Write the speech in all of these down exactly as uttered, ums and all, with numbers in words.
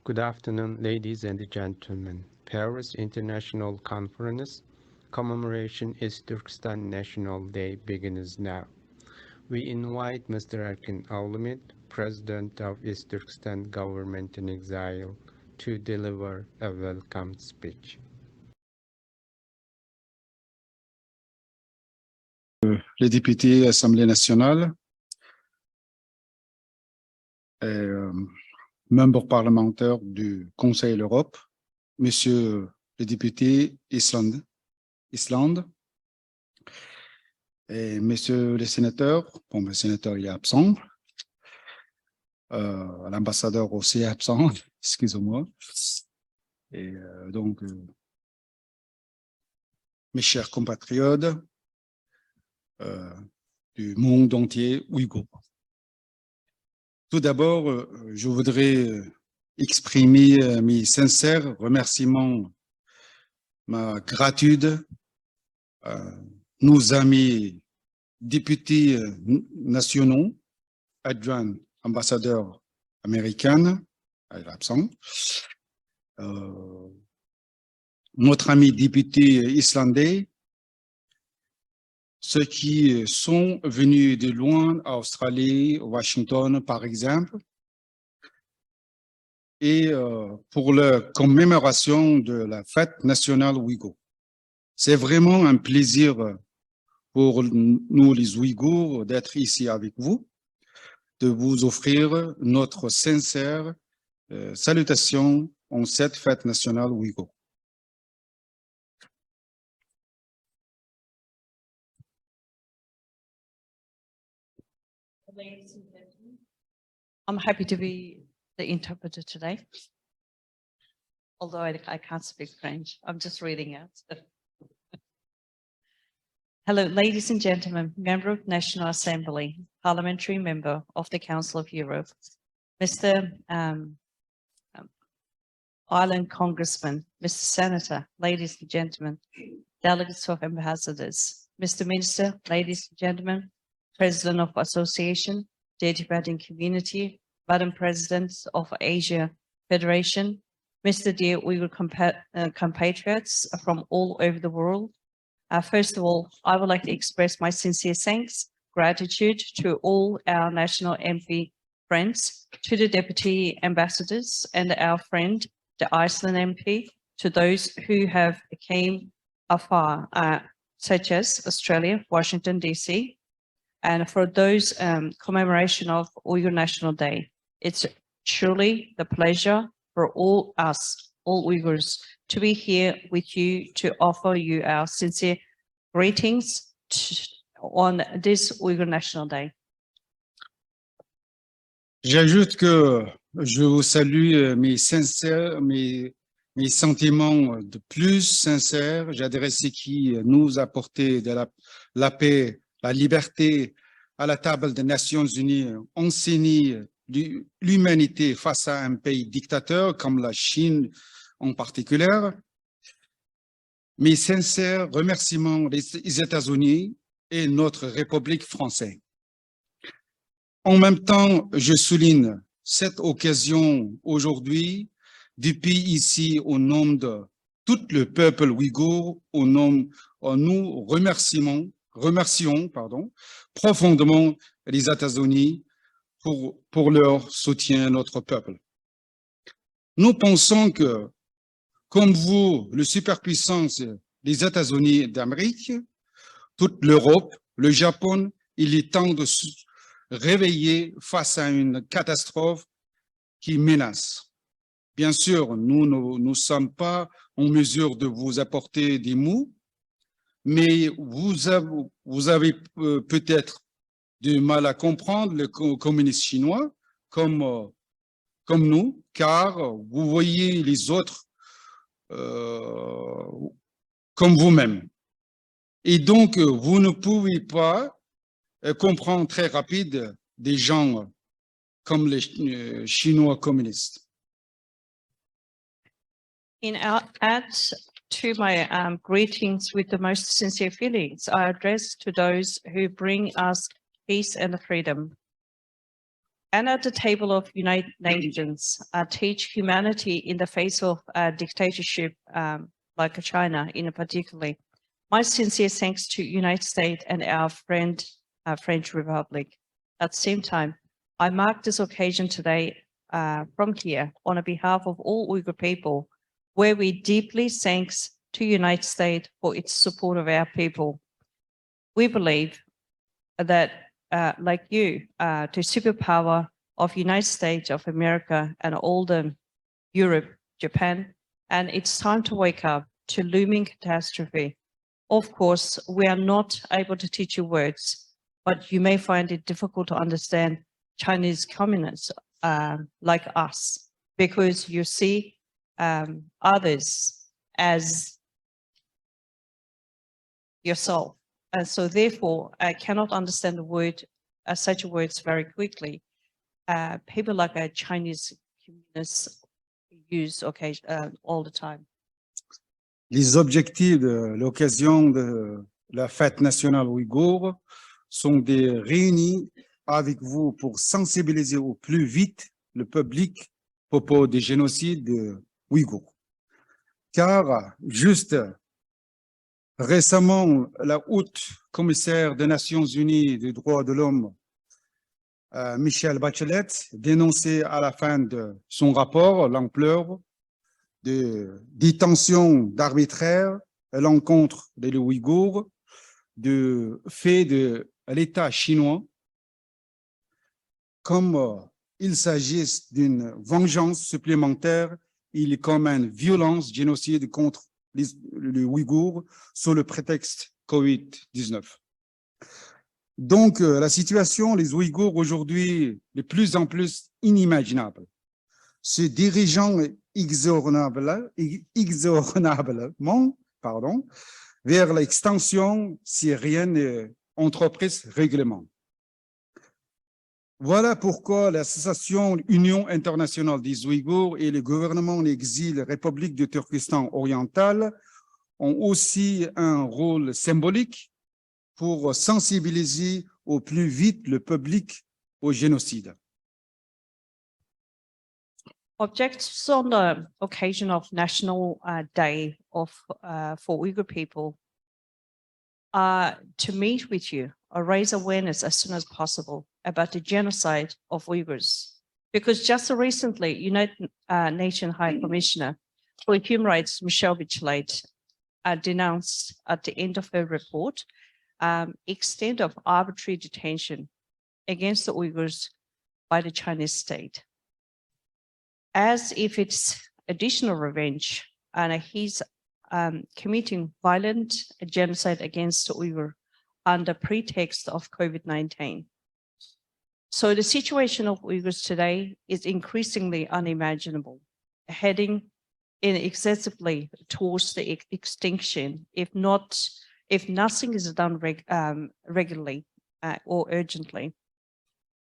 Good afternoon, ladies and gentlemen. Paris International Conference commemoration East Turkestan National Day begins now. We invite Mister Erkin Almit, President of East Turkestan Government in Exile, to deliver a welcome speech. Les députés Assemblée nationale, euh, membres parlementaires du Conseil de l'Europe, Monsieur le député Islande, Islande, et Monsieur le sénateur, bon, le sénateur il est absent, euh, l'ambassadeur aussi est absent, excusez-moi. Et euh, donc, euh, mes chers compatriotes euh, du monde entier ouïghour. Tout d'abord, euh, je voudrais euh, exprimer euh, mes sincères remerciements, ma gratitude à nos amis députés euh, n- nationaux, adjoints, ambassadeurs américains, à l'absent, euh, notre ami député islandais, ceux qui sont venus de loin, Australie, Washington, par exemple, et euh, pour la commémoration de la fête nationale ouïghour. C'est vraiment un plaisir pour nous, les Ouïghours, d'être ici avec vous, de vous offrir notre sincère euh, salutation en cette fête nationale ouïghour. I'm happy to be the interpreter today, although I, I can't speak French. I'm just reading it. Hello, ladies and gentlemen, member of National Assembly, parliamentary member of the Council of Europe, Mister Um, um, Island Congressman, Mister Senator, ladies and gentlemen, delegates of ambassadors, Mister Minister, ladies and gentlemen, President of Association, Dear Tibetan Community, Madam President of Asia Federation, Mister Dear Uyghur compa- uh, compatriots from all over the world. Uh, first of all, I would like to express my sincere thanks, gratitude to all our national M P friends, to the deputy ambassadors and our friend, the Iceland M P, to those who have came afar, uh, such as Australia, Washington, D C, and for those um, commemoration of Uyghur National Day. It's truly the pleasure for all us, all Uyghurs, to be here with you to offer you our sincere greetings to, on this Uyghur National Day. J'ajoute que je vous salue euh, mes sincères, mes, mes sentiments de plus sincères. J'adresse ceux qui nous apportaient de la, la paix, la liberté à la table des Nations Unies, enseigner l'hu- l'humanité face à un pays dictateur comme la Chine en particulier. Mes sincères remerciements des États-Unis et notre République française. En même temps, je souligne cette occasion aujourd'hui, depuis ici au nom de tout le peuple ouïghour, au nom, euh, nous remercions, remercions pardon, profondément les États-Unis pour, pour leur soutien à notre peuple. Nous pensons que, comme vous, les superpuissances des États-Unis d'Amérique, toute l'Europe, le Japon, il est temps de se réveiller face à une catastrophe qui menace. Bien sûr, nous ne nous sommes pas en mesure de vous apporter des mots, mais vous avez, vous avez euh, peut-être du mal à comprendre le co- communisme chinois comme, euh, comme nous, car vous voyez les autres euh, comme vous-même. Et donc, vous ne pouvez pas euh, comprendre très rapide des gens comme les euh, Chinois communistes. In our, add to my um, greetings with the most sincere feelings I address to those who bring us peace and freedom. And at the table of United Nations, I teach humanity in the face of uh, dictatorship um, like China in particular. My sincere thanks to United States and our friend uh, French Republic. At the same time, I mark this occasion today uh, from here on behalf of all Uyghur people, where we deeply thanks to United States for its support of our people. We believe that, uh, like you, uh, the superpower of United States of America and all the Europe, Japan, and it's time to wake up to looming catastrophe. Of course, we are not able to teach you words, but you may find it difficult to understand Chinese communists uh, like us because you see um, others as yourself. And so therefore, I cannot understand the word, uh, such words very quickly. Uh, people like a Chinese communist use occasion, uh, all the time. Les objectifs de l'occasion de la fête nationale ouïghour sont de réunir avec vous pour sensibiliser au plus vite le public à propos des génocides ouïghours. Car juste récemment, la haute commissaire des Nations Unies des droits de l'homme, euh, Michelle Bachelet, dénonçait à la fin de son rapport l'ampleur de détention d'arbitraires à l'encontre des Ouïghours, de fait de l'État chinois, comme euh, il s'agisse d'une vengeance supplémentaire, il est comme une violence génocide contre les, les Ouïghours sous le prétexte covid dix-neuf. Donc, euh, la situation, les Ouïghours aujourd'hui, de plus en plus inimaginable, se dirigeant inexorable, inexorablement pardon, vers l'extension si rien n'est entreprise règlement. Voilà pourquoi l'association Union internationale des Ouïghours et le gouvernement en exil République du Turkestan oriental ont aussi un rôle symbolique pour sensibiliser au plus vite le public au génocide. Objectives on the occasion of National uh, Day of uh, for Uyghur people are to meet with you or raise awareness as soon as possible about the genocide of Uyghurs. Because just recently, United uh, Nations High Commissioner for Human Rights, Michelle Bachelet, uh, denounced at the end of her report um, extent of arbitrary detention against the Uyghurs by the Chinese state, as if it's additional revenge, and he's um, committing violent genocide against the Uyghur under pretext of COVID nineteen. So the situation of Uyghurs today is increasingly unimaginable, heading inexorably towards the ex- extinction if not if nothing is done reg- um, regularly uh, or urgently.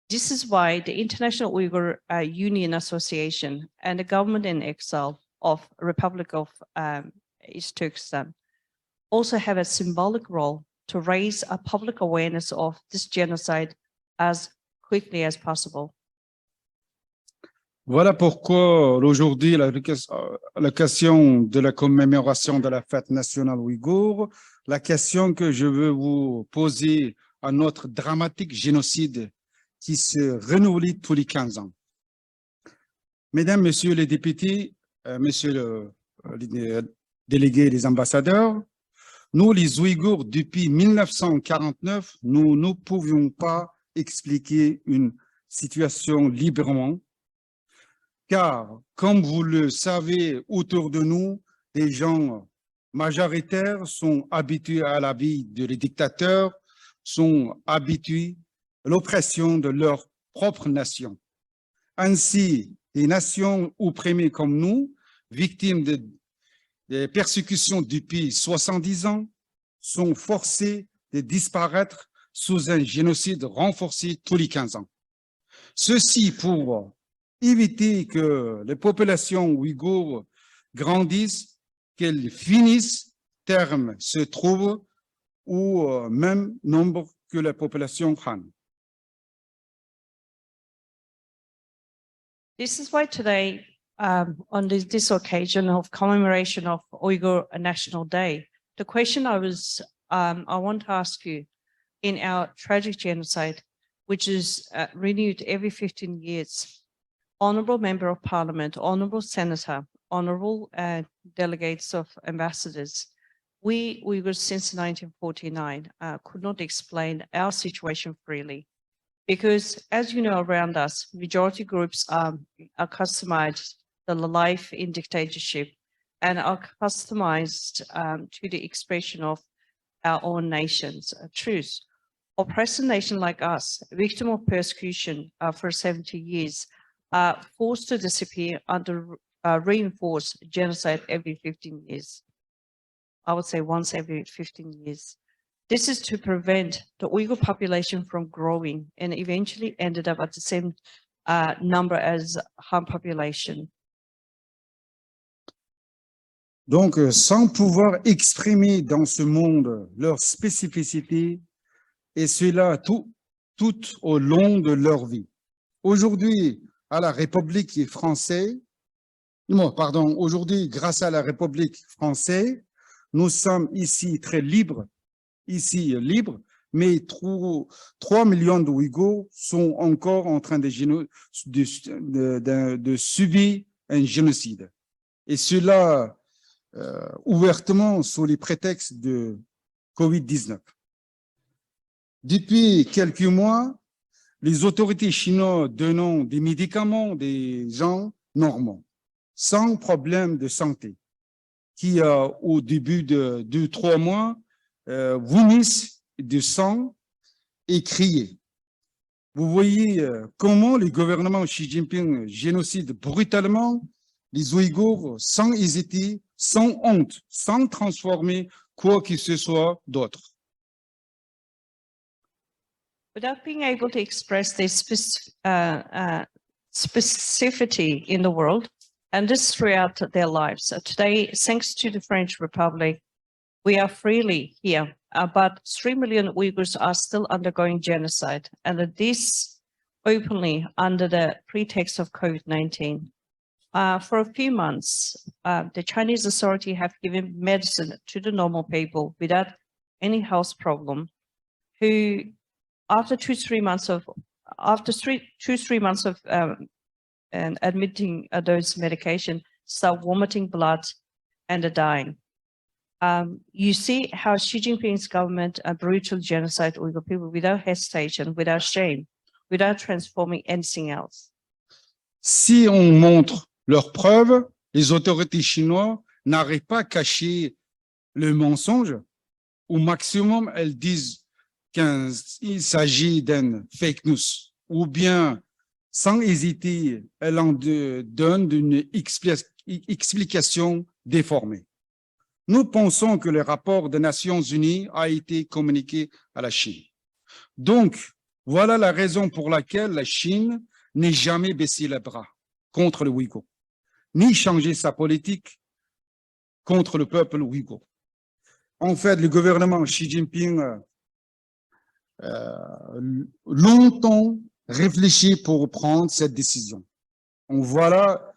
This is why the International Uyghur uh, Union Association and the government in exile of Republic of um, East Turkestan also have a symbolic role to raise a public awareness of this genocide as quickly as possible. Voilà pourquoi aujourd'hui, à l'occasion de la commémoration de la fête nationale ouïghour, la question que je veux vous poser à notre dramatique génocide qui se renouvelle tous les quinze ans. Mesdames, Messieurs les députés, euh, Messieurs le, le délégué et les ambassadeurs, nous, les Ouïghours, depuis mille neuf cent quarante-neuf, nous ne pouvions pas expliquer une situation librement, car, comme vous le savez, autour de nous, des gens majoritaires sont habitués à la vie de les dictateurs, sont habitués à l'oppression de leur propre nation. Ainsi, des nations oppressées comme nous, victimes de, de persécutions depuis soixante-dix ans, sont forcées de disparaître sous un génocide renforcé tous les quinze ans. Ceci pour éviter que les populations ouïghoures grandissent, qu'elles finissent, terme se trouve au même nombre que la population Han. This is why today, um, on this, this occasion of commemoration of Uyghur National Day, the question I was, um, I want to ask you, in our tragic genocide, which is, uh, renewed every fifteen years, Honorable Member of Parliament, Honorable Senator, Honorable, uh, delegates of ambassadors, we Uyghurs since nineteen forty-nine, uh, could not explain our situation freely. Because as you know, around us, majority groups are accustomed to the life in dictatorship and are customized, um, to the expression of our own nation's, uh, truth. Oppressed nation like us, victim of persecution, uh, for seventy years, are forced to disappear under, uh, reinforced genocide every fifteen years. I would say once every fifteen years. This is to prevent the Uyghur population from growing and eventually ended up at the same, uh, number as Han population. Donc, euh, sans pouvoir exprimer dans ce monde leur spécificité, et cela tout, tout au long de leur vie. Aujourd'hui, à la République française, non, pardon, aujourd'hui, grâce à la République française, nous sommes ici très libres, ici libres, mais trois millions d'Ouïghours sont encore en train de, géno- de, de, de, de subir un génocide. Et cela, euh, ouvertement sous les prétextes de covid dix-neuf. Depuis quelques mois, les autorités chinoises donnent des médicaments des gens normaux, sans problème de santé, qui, euh, au début de deux, trois mois, euh, vomissent du sang et crient. Vous voyez, euh, comment le gouvernement Xi Jinping génocide brutalement les Ouïghours sans hésiter, sans honte, sans transformer quoi que ce soit d'autre. Without being able to express their spec- uh, uh, specificity in the world, and this throughout their lives. Uh, today, thanks to the French Republic, we are freely here, uh, but three million Uyghurs are still undergoing genocide, and this openly under the pretext of covid nineteen. Uh, for a few months, uh, the Chinese authority have given medicine to the normal people without any health problem, who, after two, three months of, after three, two, three months of, um, and admitting, uh, those medication, start vomiting blood and are dying. Um, you see how Xi Jinping's government, uh, brutal genocide Uyghur people without hesitation, without shame, without transforming anything else. Si on montre leurs preuves, les autorités chinoises n'arrivent pas à cacher le mensonge. Au maximum, elles disent qu'il s'agit d'un fake news. Ou bien, sans hésiter, elles en de- donnent une expli- explication déformée. Nous pensons que le rapport des Nations Unies a été communiqué à la Chine. Donc, voilà la raison pour laquelle la Chine n'a jamais baissé les bras contre les Ouïghours, ni changé sa politique contre le peuple ouïghour. En fait, le gouvernement Xi Jinping, euh, euh, longtemps réfléchi pour prendre cette décision. On voilà,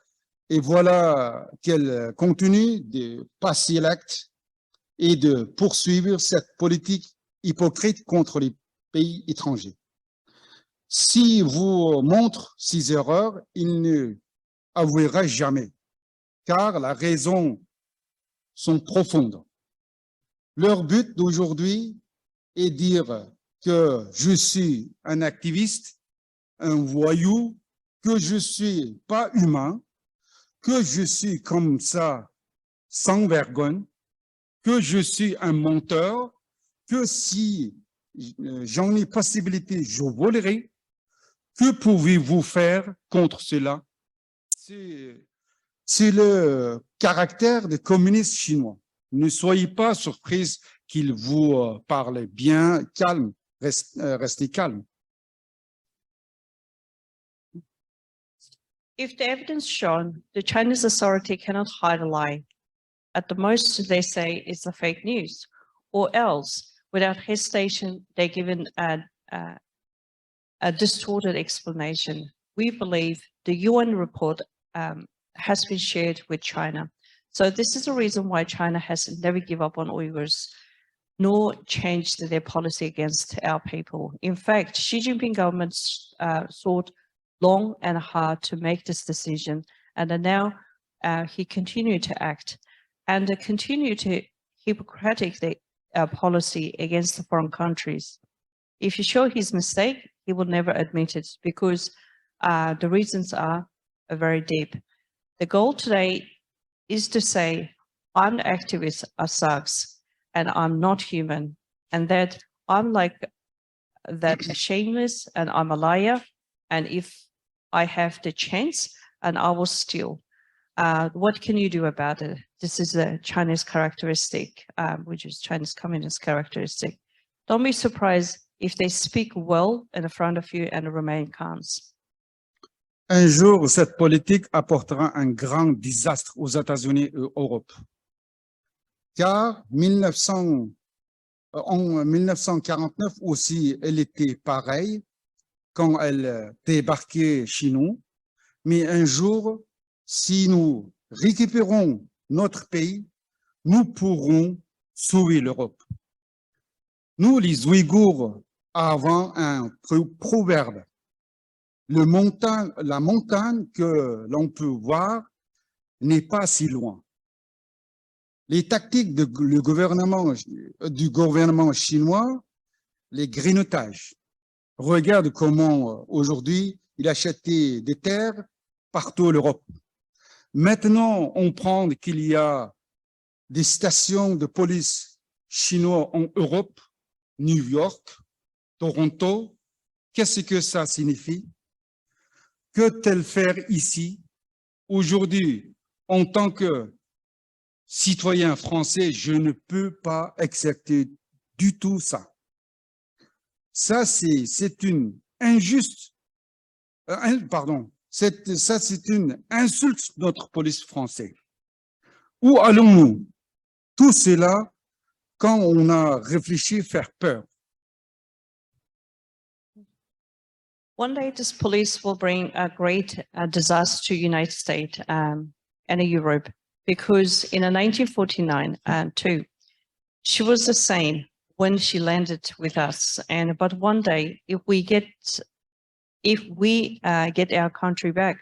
et voilà qu'elle continue de passer l'acte et de poursuivre cette politique hypocrite contre les pays étrangers. Si vous montre ses erreurs, il ne avouera jamais, car les raisons sont profondes. Leur but d'aujourd'hui est dire que je suis un activiste, un voyou, que je suis pas humain, que je suis comme ça sans vergogne, que je suis un menteur, que si euh, j'en ai possibilité, je volerai. Que pouvez-vous faire contre cela? C'est, c'est le caractère des communistes chinois. Ne soyez pas surprise qu'ils vous euh, parlent bien, calme, reste- euh, restez calme. If the evidence shown, the Chinese authority cannot hide a lie. At the most they say is the fake news, or else, without hesitation, they're given a, a, a distorted explanation. We believe the U N report um, has been shared with China. So this is the reason why China has never give up on Uyghurs, nor changed their policy against our people. In fact, Xi Jinping government uh, thought long and hard to make this decision, and now uh, he continued to act and uh, continue to hypocritically uh, policy against the foreign countries. If you show his mistake, he will never admit it because uh, the reasons are, are very deep. The goal today is to say, I'm activist as sucks, and I'm not human, and that I'm like that shameless, and I'm a liar, and if I have the chance, and I will steal. Uh, what can you do about it? This is a Chinese characteristic, um, which is Chinese communist characteristic. Don't be surprised if they speak well in front of you and remain calm. Un jour, cette politique apportera un grand désastre aux États-Unis et en Europe. Car mille neuf cents, euh, en mille neuf cent quarante-neuf aussi, elle était pareille quand elle euh, débarquait chez nous. Mais un jour, si nous récupérons notre pays, nous pourrons sauver l'Europe. Nous, les Ouïghours, avons un pro- proverbe. Le montagne, la montagne que l'on peut voir n'est pas si loin. Les tactiques de, le gouvernement, du gouvernement chinois, les grignotages. Regarde comment euh, aujourd'hui il achète des terres partout en Europe. Maintenant, on prend qu'il y a des stations de police chinois en Europe, New York, Toronto. Qu'est-ce que ça signifie? Que t-elle faire ici? Aujourd'hui, en tant que citoyen français, je ne peux pas accepter du tout ça. Ça, c'est c'est une injuste, euh, in- pardon, c'est- ça, c'est une insulte de notre police française. Où allons-nous? Tout cela, quand on a réfléchi, faire peur. One day, this police will bring a great uh, disaster to United States um, and Europe, because in the nineteen forty-nine and two, she was the same when she landed with us. And but one day, if we get if we uh, get our country back,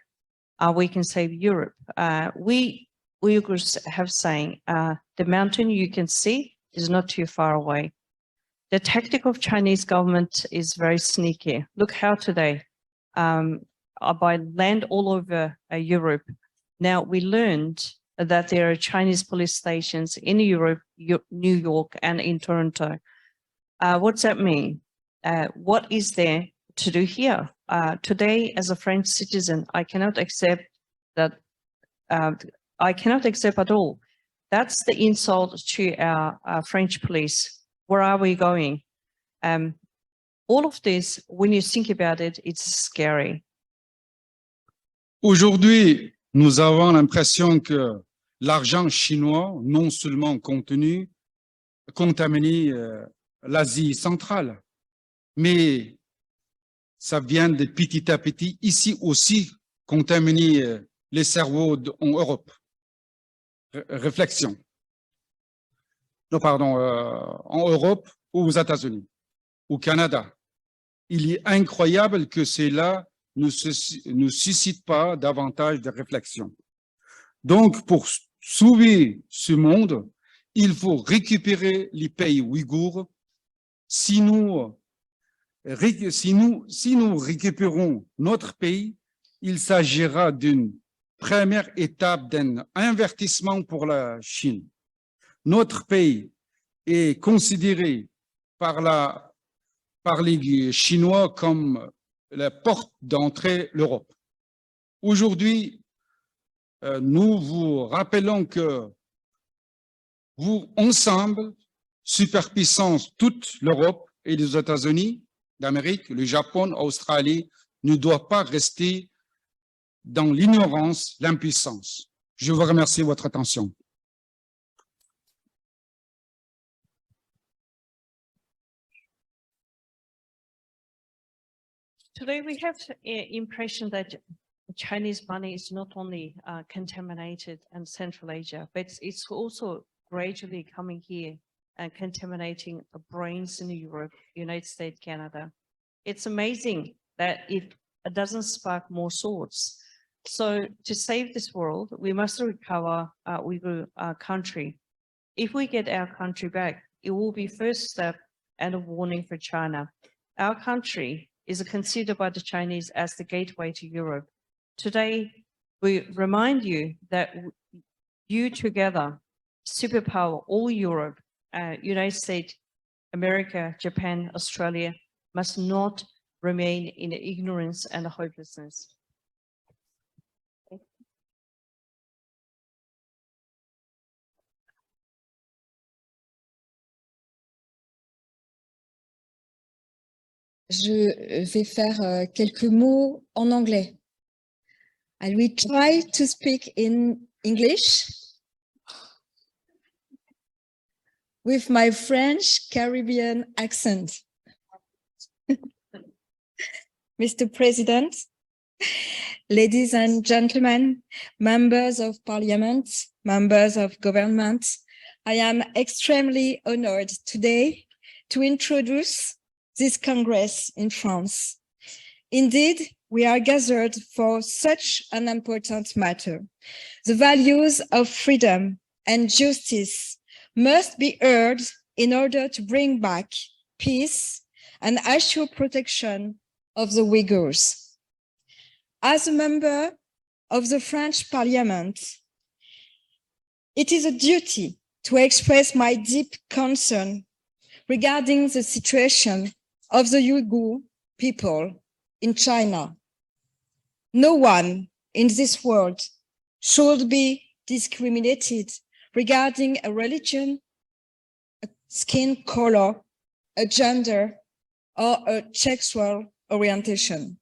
uh, we can save Europe. Uh, we Uyghurs have saying, uh, the mountain you can see is not too far away. The tactic of Chinese government is very sneaky. Look how today, um, uh, by land all over uh, Europe. Now we learned that there are Chinese police stations in Europe, Eu- New York, and in Toronto. Uh, what's that mean? Uh, what is there to do here? Uh, today, as a French citizen, I cannot accept that. Uh, I cannot accept at all. That's the insult to our, our French police. Where are we going? Um, all of this, when you think about it, it's scary. Aujourd'hui, nous avons l'impression que l'argent chinois, non seulement continue, contamine euh, l'Asie centrale, mais ça vient de petit à petit, ici aussi, contaminer euh, les cerveaux de- en Europe. Ré- réflexion. Non, pardon, euh, en Europe ou aux États-Unis, au Canada. Il est incroyable que cela ne, se- ne suscite pas davantage de réflexion. Donc, pour s- sauver ce monde, il faut récupérer les pays ouïghours. Si nous, ré- si nous, si nous récupérons notre pays, il s'agira d'une première étape d'un avertissement pour la Chine. Notre pays est considéré par la, par les Chinois comme la porte d'entrée l'Europe. Aujourd'hui, euh, nous vous rappelons que vous, ensemble, superpuissance, toute l'Europe et les États-Unis d'Amérique, le Japon, l'Australie, ne doit pas rester dans l'ignorance, l'impuissance. Je vous remercie de votre attention. Today we have the impression that Chinese money is not only uh, contaminated in Central Asia, but it's also gradually coming here and contaminating brains in Europe, United States, Canada. It's amazing that it doesn't spark more thoughts. So to save this world, we must recover our Uyghur uh, country. If we get our country back, it will be first step and a warning for China. Our country is considered by the Chinese as the gateway to Europe. Today, we remind you that you together, superpower, all Europe, uh, United States, America, Japan, Australia, must not remain in ignorance and hopelessness. Je vais faire euh, quelques mots en anglais. I will try to speak in English with my French Caribbean accent. Mister President, ladies and gentlemen, members of parliament, members of government, I am extremely honored today to introduce this Congress in France. Indeed, we are gathered for such an important matter. The values of freedom and justice must be heard in order to bring back peace and assure protection of the Uyghurs. As a member of the French Parliament, it is a duty to express my deep concern regarding the situation of the Uyghur people in China. No one in this world should be discriminated regarding a religion, a skin color, a gender, or a sexual orientation.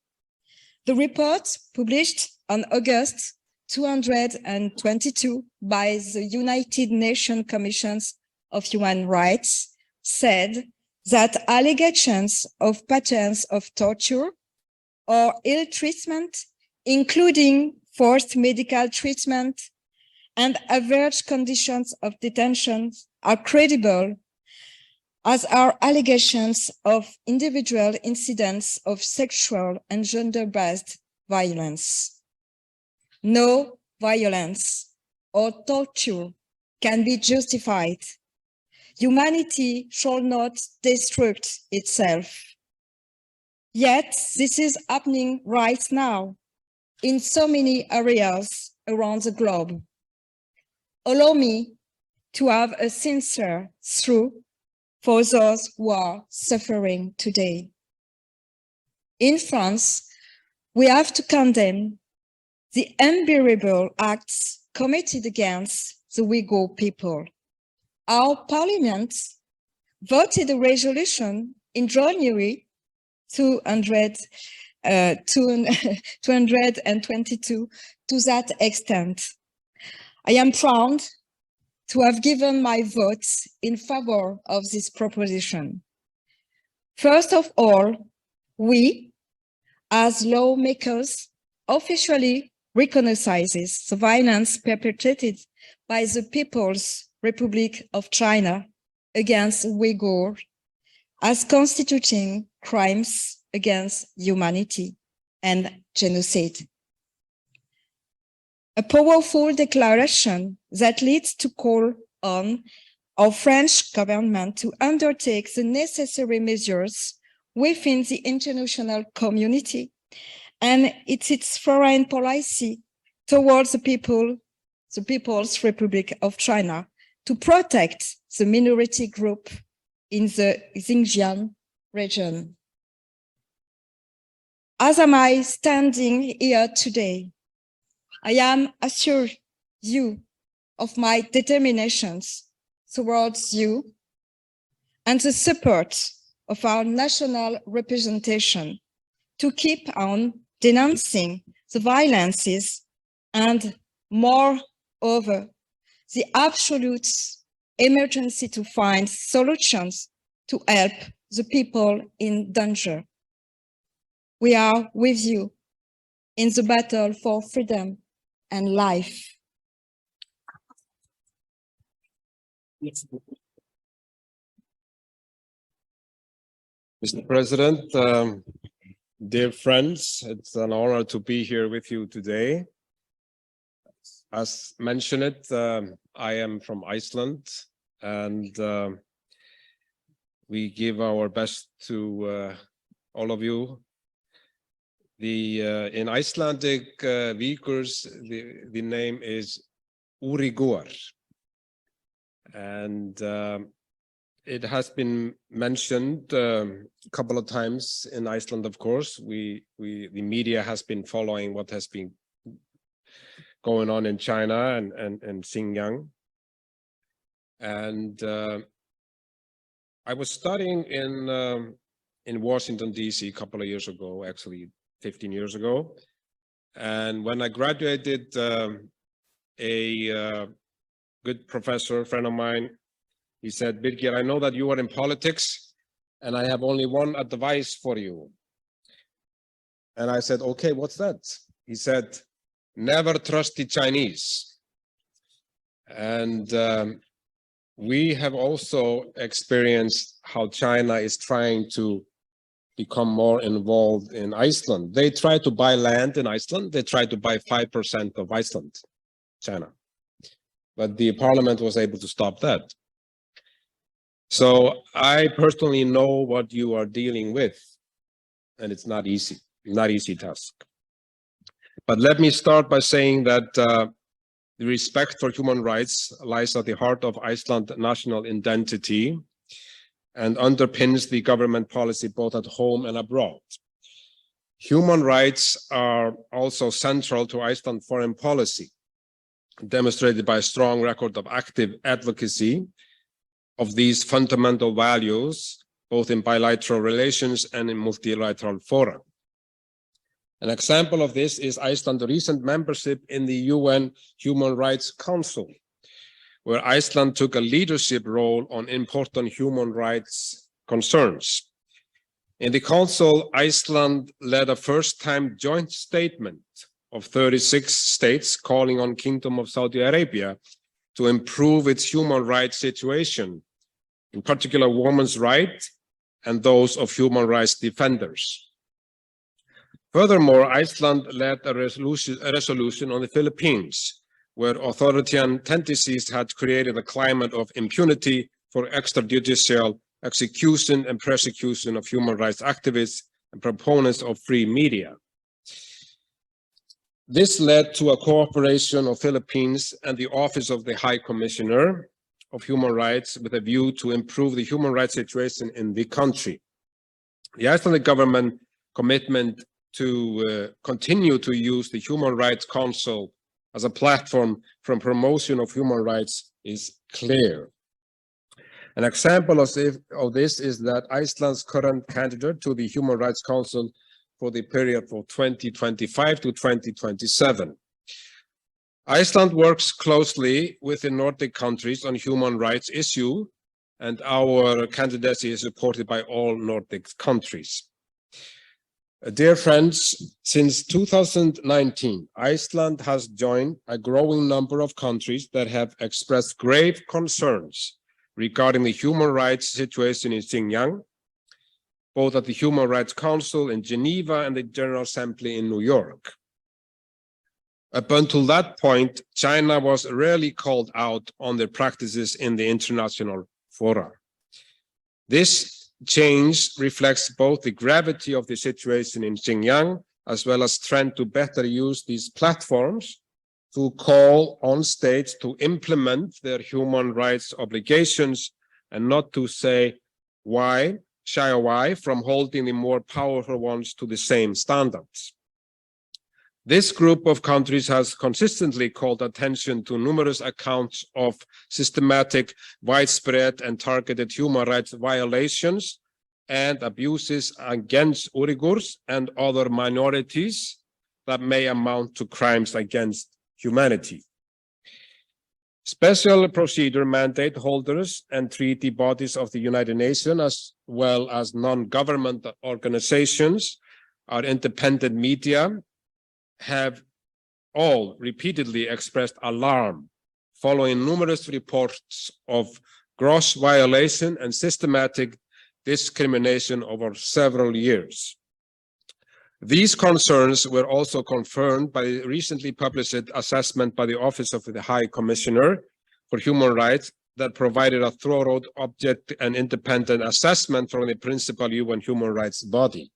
The report published on August two hundred twenty-two by the United Nations Commissions of Human Rights said that allegations of patterns of torture or ill treatment, including forced medical treatment and average conditions of detention, are credible, as are allegations of individual incidents of sexual and gender-based violence. No violence or torture can be justified. Humanity shall not destruct itself. Yet this is happening right now in so many areas around the globe. Allow me to have a sincere through for those who are suffering today. In France, we have to condemn the unbearable acts committed against the Uyghur people. Our parliament voted a resolution in January two hundred, uh, two hundred twenty-two to that extent. I am proud to have given my votes in favor of this proposition. First of all, we, as lawmakers, officially recognizes the violence perpetrated by the People's Republic of China against Uyghur as constituting crimes against humanity and genocide. A powerful declaration that leads to call on our French government to undertake the necessary measures within the international community and it's its foreign policy towards the people, the People's Republic of China, to protect the minority group in the Xinjiang region. As am I standing here today, I am assure you of my determinations towards you and the support of our national representation to keep on denouncing the violences and, moreover, the absolute emergency to find solutions to help the people in danger. We are with you in the battle for freedom and life. Mister President, um, dear friends, it's an honor to be here with you today. As mentioned, um, I am from Iceland, and um, we give our best to uh, all of you. The uh, in Icelandic uh, Uyghurs, the, the name is Uriguar, and um, it has been mentioned um, a couple of times in Iceland. Of course, we we the media has been following what has been going on in China and and, and Xinjiang. And uh, I was studying in um, in Washington D C a couple of years ago, actually fifteen years ago. And when I graduated, um, a uh, good professor, friend of mine, he said, "Birgir, I know that you are in politics, and I have only one advice for you." And I said, "Okay, what's that?" He said, "Never trust the Chinese." And um, we have also experienced how China is trying to become more involved in Iceland. They try to buy land in Iceland. They try to buy five percent of Iceland, China. But the parliament was able to stop that. So I personally know what you are dealing with, and it's not easy, not easy task. But let me start by saying that uh, the respect for human rights lies at the heart of Iceland's national identity and underpins the government policy both at home and abroad. Human rights are also central to Iceland's foreign policy, demonstrated by a strong record of active advocacy of these fundamental values, both in bilateral relations and in multilateral fora. An example of this is Iceland's recent membership in the U N Human Rights Council, where Iceland took a leadership role on important human rights concerns. In the Council, Iceland led a first-time joint statement of thirty-six states calling on Kingdom of Saudi Arabia to improve its human rights situation, in particular women's rights and those of human rights defenders. Furthermore, Iceland led a resolution, a resolution on the Philippines, where authoritarian tendencies had created a climate of impunity for extrajudicial execution and persecution of human rights activists and proponents of free media. This led to a cooperation of Philippines and the Office of the High Commissioner of Human Rights with a view to improve the human rights situation in the country. The Icelandic government commitment to uh, continue to use the Human Rights Council as a platform for promotion of human rights is clear. An example of this, of this is that Iceland's current candidate to the Human Rights Council for the period for twenty twenty-five to twenty twenty-seven. Iceland works closely with the Nordic countries on human rights issue, and our candidacy is supported by all Nordic countries. Uh, Dear friends, since two thousand nineteen, Iceland has joined a growing number of countries that have expressed grave concerns regarding the human rights situation in Xinjiang, both at the Human Rights Council in Geneva and the General Assembly in New York. Up until that point, China was rarely called out on their practices in the international fora. This change reflects both the gravity of the situation in Xinjiang as well as trend to better use these platforms to call on states to implement their human rights obligations and not to say why, shy away from holding the more powerful ones to the same standards. This group of countries has consistently called attention to numerous accounts of systematic, widespread, and targeted human rights violations and abuses against Uyghurs and other minorities that may amount to crimes against humanity. Special procedure mandate holders and treaty bodies of the United Nations, as well as non-government organizations, our independent media, have all repeatedly expressed alarm following numerous reports of gross violation and systematic discrimination over several years. These concerns were also confirmed by the recently published assessment by the Office of the High Commissioner for Human Rights that provided a thorough, objective, and independent assessment from the principal U N human rights body.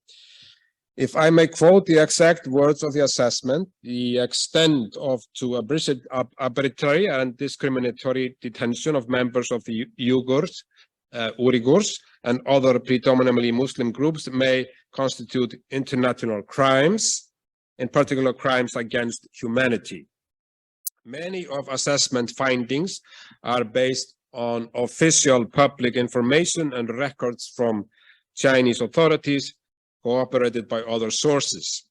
If I may quote the exact words of the assessment, the extent of to abris-, ab-, arbitrary and discriminatory detention of members of the U-, Uyghurs, uh, Uyghurs, and other predominantly Muslim groups may constitute international crimes, in particular crimes against humanity. Many of assessment findings are based on official public information and records from Chinese authorities, corroborated by other sources.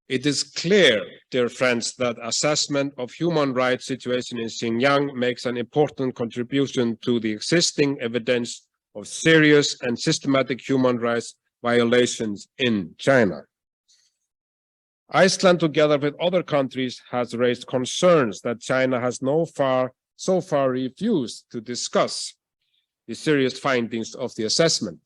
It is clear, dear friends, that assessment of human rights situation in Xinjiang makes an important contribution to the existing evidence of serious and systematic human rights violations in China. Iceland, together with other countries, has raised concerns that China has no far, so far refused to discuss the serious findings of the assessment.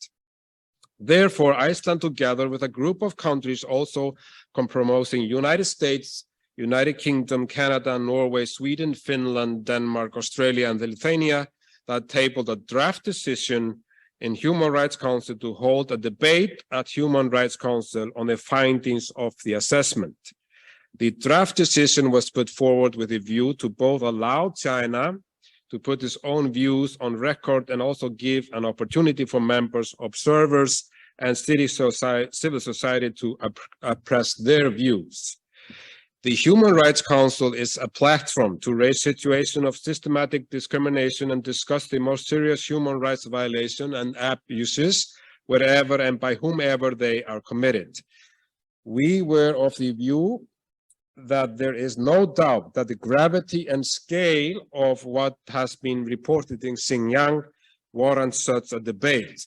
Therefore, Iceland, together with a group of countries also compromising United States, United Kingdom, Canada, Norway, Sweden, Finland, Denmark, Australia, and Lithuania, that tabled a draft decision in Human Rights Council to hold a debate at Human Rights Council on the findings of the assessment. The draft decision was put forward with a view to both allow China to put its own views on record and also give an opportunity for members, observers, and civil soci-, civil society to ap-, express their views. The Human Rights Council is a platform to raise situation of systematic discrimination and discuss the most serious human rights violation and abuses wherever and by whomever they are committed. We were of the view that there is no doubt that the gravity and scale of what has been reported in Xinjiang warrants such a debate.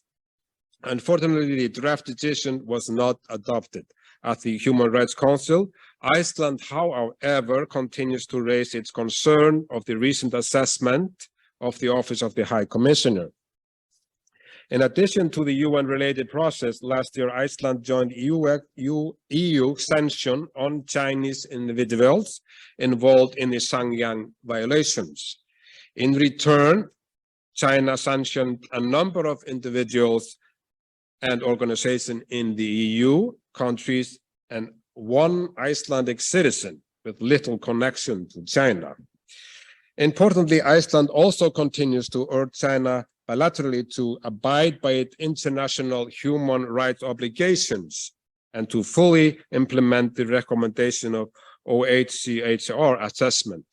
Unfortunately, the draft decision was not adopted at the Human Rights Council. Iceland, however, continues to raise its concern of the recent assessment of the Office of the High Commissioner. In addition to the U N-related process, last year Iceland joined E U, E U sanction on Chinese individuals involved in the Xinjiang violations. In return, China sanctioned a number of individuals and organizations in the E U countries and one Icelandic citizen with little connection to China. Importantly, Iceland also continues to urge China bilaterally to abide by its international human rights obligations and to fully implement the recommendation of O H C H R assessment.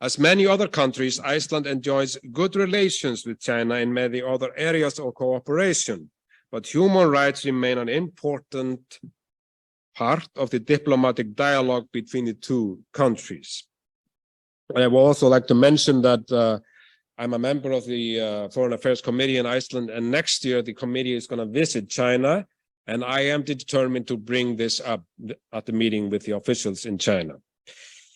As many other countries, Iceland enjoys good relations with China in many other areas of cooperation, but human rights remain an important part of the diplomatic dialogue between the two countries. I would also like to mention that, uh, I'm a member of the, uh, Foreign Affairs Committee in Iceland, and next year the committee is gonna visit China, and I am determined to bring this up th-, at the meeting with the officials in China.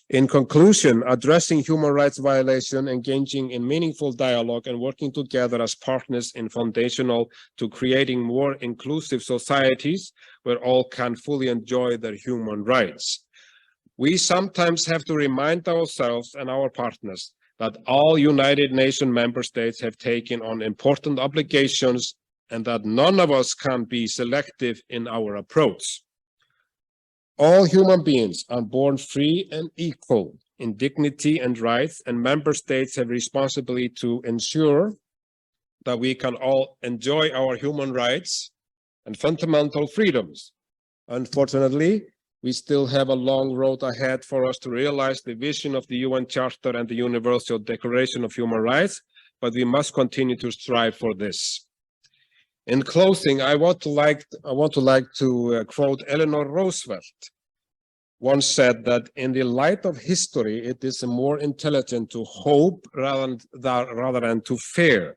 In conclusion, addressing human rights violation, engaging in meaningful dialogue, and working together as partners in foundational to creating more inclusive societies where all can fully enjoy their human rights. We sometimes have to remind ourselves and our partners that all United Nations member states have taken on important obligations and that none of us can be selective in our approach. All human beings are born free and equal in dignity and rights, and member states have responsibility to ensure that we can all enjoy our human rights and fundamental freedoms. Unfortunately, We still have a long road ahead for us to realize the vision of the U N Charter and the Universal Declaration of Human Rights, but we must continue to strive for this. In closing, I want to like, I want to like to, uh, quote Eleanor Roosevelt, once said that in the light of history, it is more intelligent to hope rather than, rather than to fear,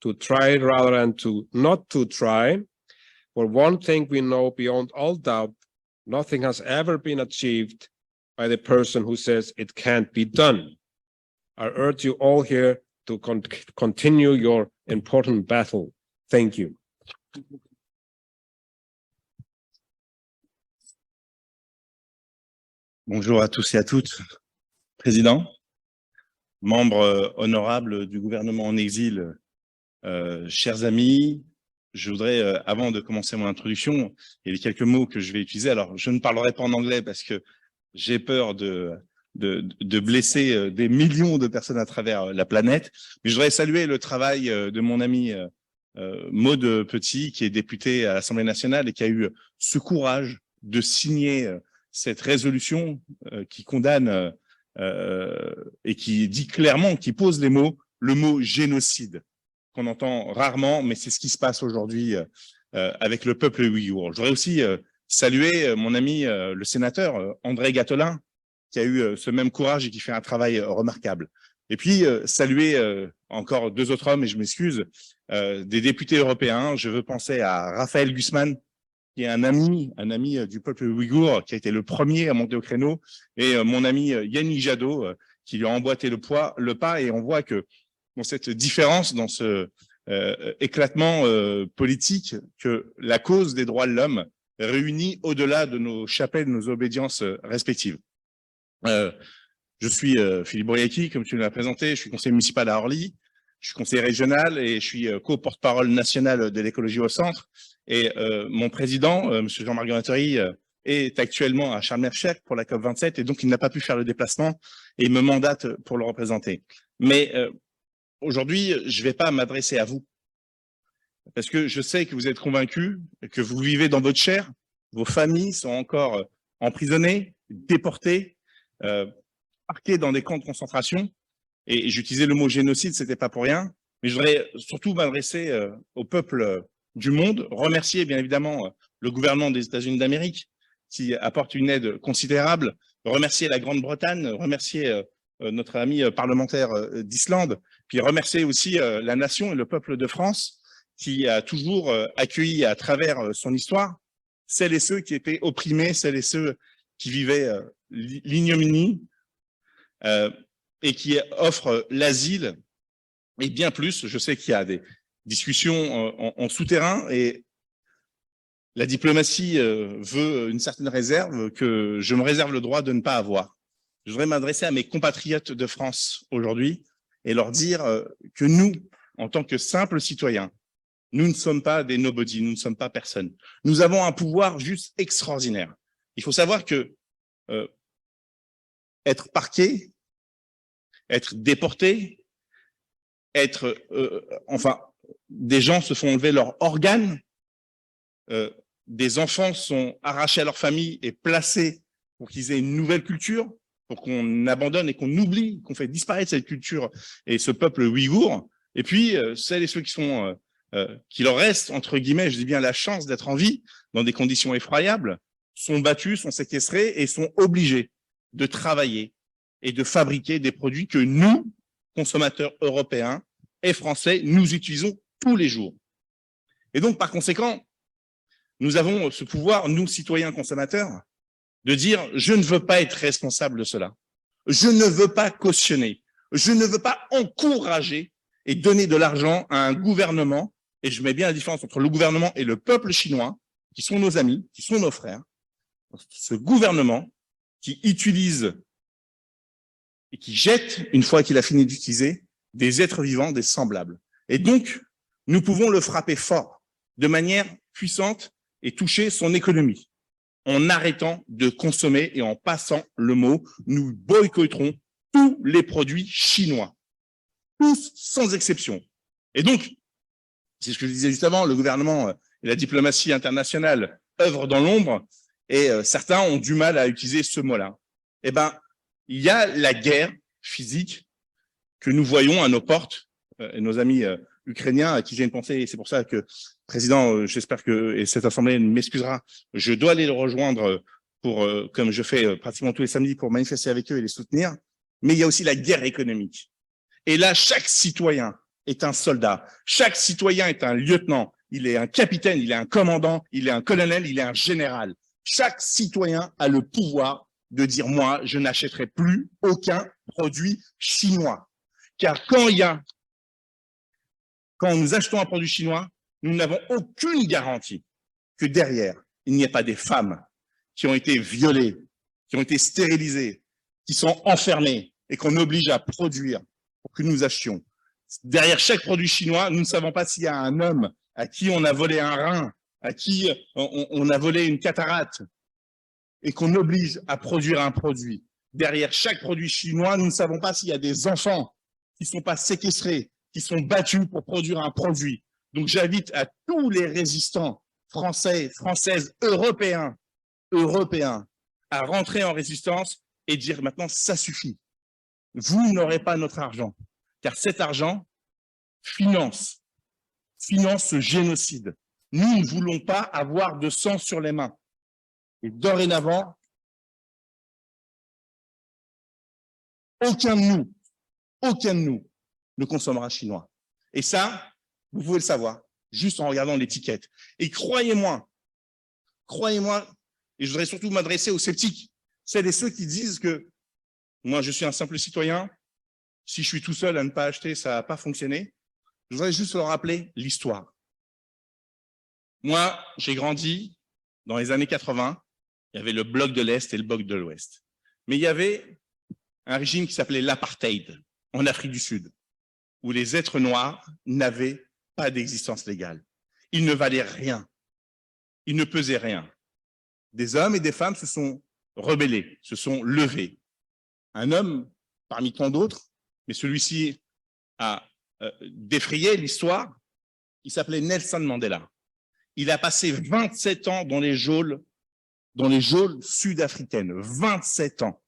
to try rather than to not to try. For one thing we know beyond all doubt, nothing has ever been achieved by the person who says it can't be done. I urge you all here to con- continue your important battle. Thank you. Bonjour à tous et à toutes. Président, membres, euh, honorables du gouvernement en exil, euh, chers amis, je voudrais, euh, avant de commencer mon introduction, il y a quelques mots que je vais utiliser. Alors, je ne parlerai pas en anglais parce que j'ai peur de, de, de blesser, euh, des millions de personnes à travers, euh, la planète, mais je voudrais saluer le travail, euh, de mon ami, euh, euh, Maude Petit, qui est députée à l'Assemblée nationale et qui a eu ce courage de signer, euh, cette résolution, euh, qui condamne, euh, euh, et qui dit clairement, qui pose les mots, le mot génocide, qu'on entend rarement, mais c'est ce qui se passe aujourd'hui, euh, euh, avec le peuple ouïghour. Je voudrais aussi, euh, saluer, euh, mon ami, euh, le sénateur, euh, André Gattolin, qui a eu, euh, ce même courage et qui fait un travail, euh, remarquable. Et puis, euh, saluer, euh, encore deux autres hommes, et je m'excuse, euh, des députés européens. Je veux penser à Raphaël Gusman, qui est un ami, un ami, euh, du peuple ouïghour, qui a été le premier à monter au créneau, et, euh, mon ami, euh, Yannick Jadot, euh, qui lui a emboîté le, poids, le pas. Et on voit que dans cette différence, dans ce, euh, éclatement, euh, politique, que la cause des droits de l'homme réunit au-delà de nos chapelles, nos obédiences, euh, respectives. Euh, je suis, euh, Philippe Bouriaki, comme tu l'as présenté, je suis conseiller municipal à Orly, je suis conseiller régional et je suis, euh, co-porte-parole national de l'écologie au centre. Et, euh, mon président, euh, monsieur Jean-Marc Galanterie, euh, est actuellement à Sharm el-Sheikh pour la COP vingt-sept et donc il n'a pas pu faire le déplacement et il me mandate pour le représenter. Mais, euh, aujourd'hui, je ne vais pas m'adresser à vous parce que je sais que vous êtes convaincus, que vous vivez dans votre chair, vos familles sont encore, euh, emprisonnées, déportées, euh, parquées dans des camps de concentration. Et j'utilisais le mot génocide, c'était pas pour rien. Mais je voudrais surtout m'adresser, euh, au peuple, euh, du monde, remercier bien évidemment, euh, le gouvernement des États-Unis d'Amérique qui apporte une aide considérable, remercier la Grande-Bretagne, remercier, euh, euh, notre ami, euh, parlementaire, euh, d'Islande, puis remercier aussi, euh, la nation et le peuple de France qui a toujours, euh, accueilli à travers, euh, son histoire celles et ceux qui étaient opprimés, celles et ceux qui vivaient, euh, l'i- l'ignominie, euh, et qui offrent l'asile et bien plus. Je sais qu'il y a des discussions, euh, en, en souterrain et la diplomatie, euh, veut une certaine réserve que je me réserve le droit de ne pas avoir. Je voudrais m'adresser à mes compatriotes de France aujourd'hui et leur dire, euh, que nous, en tant que simples citoyens, nous ne sommes pas des nobody, nous ne sommes pas personne. Nous avons un pouvoir juste extraordinaire. Il faut savoir que, euh, être parqué, être déporté, être, euh, enfin, des gens se font enlever leurs organes, euh, des enfants sont arrachés à leur famille et placés pour qu'ils aient une nouvelle culture, pour qu'on abandonne et qu'on oublie, qu'on fait disparaître cette culture et ce peuple ouïghour. Et puis, euh, celles et ceux qui sont, euh, euh, qui leur restent, entre guillemets, je dis bien la chance d'être en vie dans des conditions effroyables, sont battus, sont séquestrés et sont obligés de travailler et de fabriquer des produits que nous, consommateurs européens et français, nous utilisons tous les jours. Et donc, par conséquent, nous avons ce pouvoir, nous, citoyens consommateurs, de dire : « Je ne veux pas être responsable de cela. Je ne veux pas cautionner. Je ne veux pas encourager et donner de l'argent à un gouvernement. » Et je mets bien la différence entre le gouvernement et le peuple chinois, qui sont nos amis, qui sont nos frères. Ce gouvernement qui utilise et qui jette, une fois qu'il a fini d'utiliser, des êtres vivants, des semblables. Et donc, nous pouvons le frapper fort, de manière puissante, et toucher son économie, en arrêtant de consommer et en passant le mot. Nous boycotterons tous les produits chinois. Tous, sans exception. Et donc, c'est ce que je disais juste avant, le gouvernement, euh, et la diplomatie internationale œuvrent dans l'ombre. Et euh, certains ont du mal à utiliser ce mot-là. Eh ben, il y a la guerre physique que nous voyons à nos portes. Euh, et nos amis euh, ukrainiens, à qui j'ai une pensée, et c'est pour ça que, Président, euh, j'espère que, et cette Assemblée m'excusera, je dois aller le rejoindre euh, pour, euh, comme je fais euh, pratiquement tous les samedis, pour manifester avec eux et les soutenir. Mais il y a aussi la guerre économique. Et là, chaque citoyen est un soldat. Chaque citoyen est un lieutenant. Il est un capitaine, il est un commandant, il est un colonel, il est un général. Chaque citoyen a le pouvoir de dire, moi, je n'achèterai plus aucun produit chinois. Car quand il y a, quand nous achetons un produit chinois, nous n'avons aucune garantie que derrière, il n'y a pas des femmes qui ont été violées, qui ont été stérilisées, qui sont enfermées et qu'on oblige à produire pour que nous achetions. Derrière chaque produit chinois, nous ne savons pas s'il y a un homme à qui on a volé un rein, à qui on, on a volé une cataracte, et qu'on oblige à produire un produit. Derrière chaque produit chinois, nous ne savons pas s'il y a des enfants qui ne sont pas séquestrés, qui sont battus pour produire un produit. Donc j'invite à tous les résistants français, françaises, européens, européens, à rentrer en résistance et dire maintenant, ça suffit. Vous n'aurez pas notre argent, car cet argent finance, finance ce génocide. Nous ne voulons pas avoir de sang sur les mains. Et dorénavant, aucun de nous, aucun de nous ne consommera chinois. Et ça, vous pouvez le savoir, juste en regardant l'étiquette. Et croyez-moi, croyez-moi, et je voudrais surtout m'adresser aux sceptiques, celles et ceux qui disent que moi, je suis un simple citoyen, si je suis tout seul à ne pas acheter, ça va pas fonctionner. Je voudrais juste leur rappeler l'histoire. Moi, j'ai grandi dans les années quatre-vingts. Il y avait le bloc de l'Est et le bloc de l'Ouest. Mais il y avait un régime qui s'appelait l'apartheid en Afrique du Sud, où les êtres noirs n'avaient pas d'existence légale. Ils ne valaient rien. Ils ne pesaient rien. Des hommes et des femmes se sont rebellés, se sont levés. Un homme parmi tant d'autres, mais celui-ci a euh, défrayé l'histoire, il s'appelait Nelson Mandela. Il a passé vingt-sept ans dans les geôles, dans les geôles sud-africaines. Vingt-sept ans.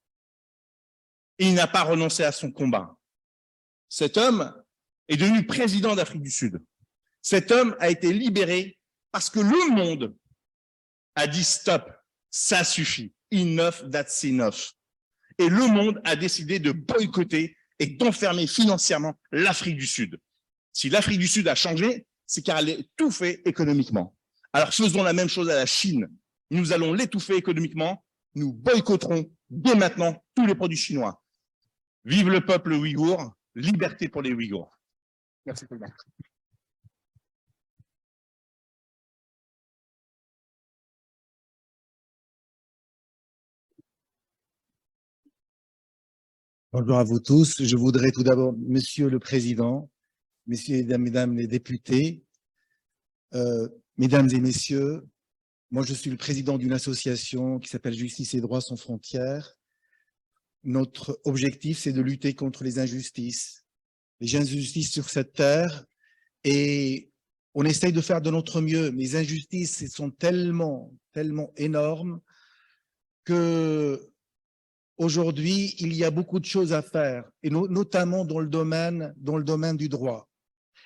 Et il n'a pas renoncé à son combat. Cet homme est devenu président d'Afrique du Sud. Cet homme a été libéré parce que le monde a dit stop, ça suffit, enough, that's enough. Et le monde a décidé de boycotter et d'enfermer financièrement l'Afrique du Sud. Si l'Afrique du Sud a changé, c'est car elle est étouffée économiquement. Alors faisons la même chose à la Chine. Nous allons l'étouffer économiquement. Nous boycotterons dès maintenant tous les produits chinois. Vive le peuple ouïghour, liberté pour les Ouïghours. Merci, Président. Bonjour à vous tous. Je voudrais tout d'abord, Monsieur le Président, Messieurs et Mesdames les députés, euh, Mesdames et Messieurs, moi je suis le président d'une association qui s'appelle Justice et Droits sans frontières. Notre objectif, c'est de lutter contre les injustices, les injustices sur cette terre, et on essaye de faire de notre mieux, mais les injustices sont tellement, tellement énormes que aujourd'hui, il y a beaucoup de choses à faire, et no- notamment dans le domaine, dans le domaine du droit,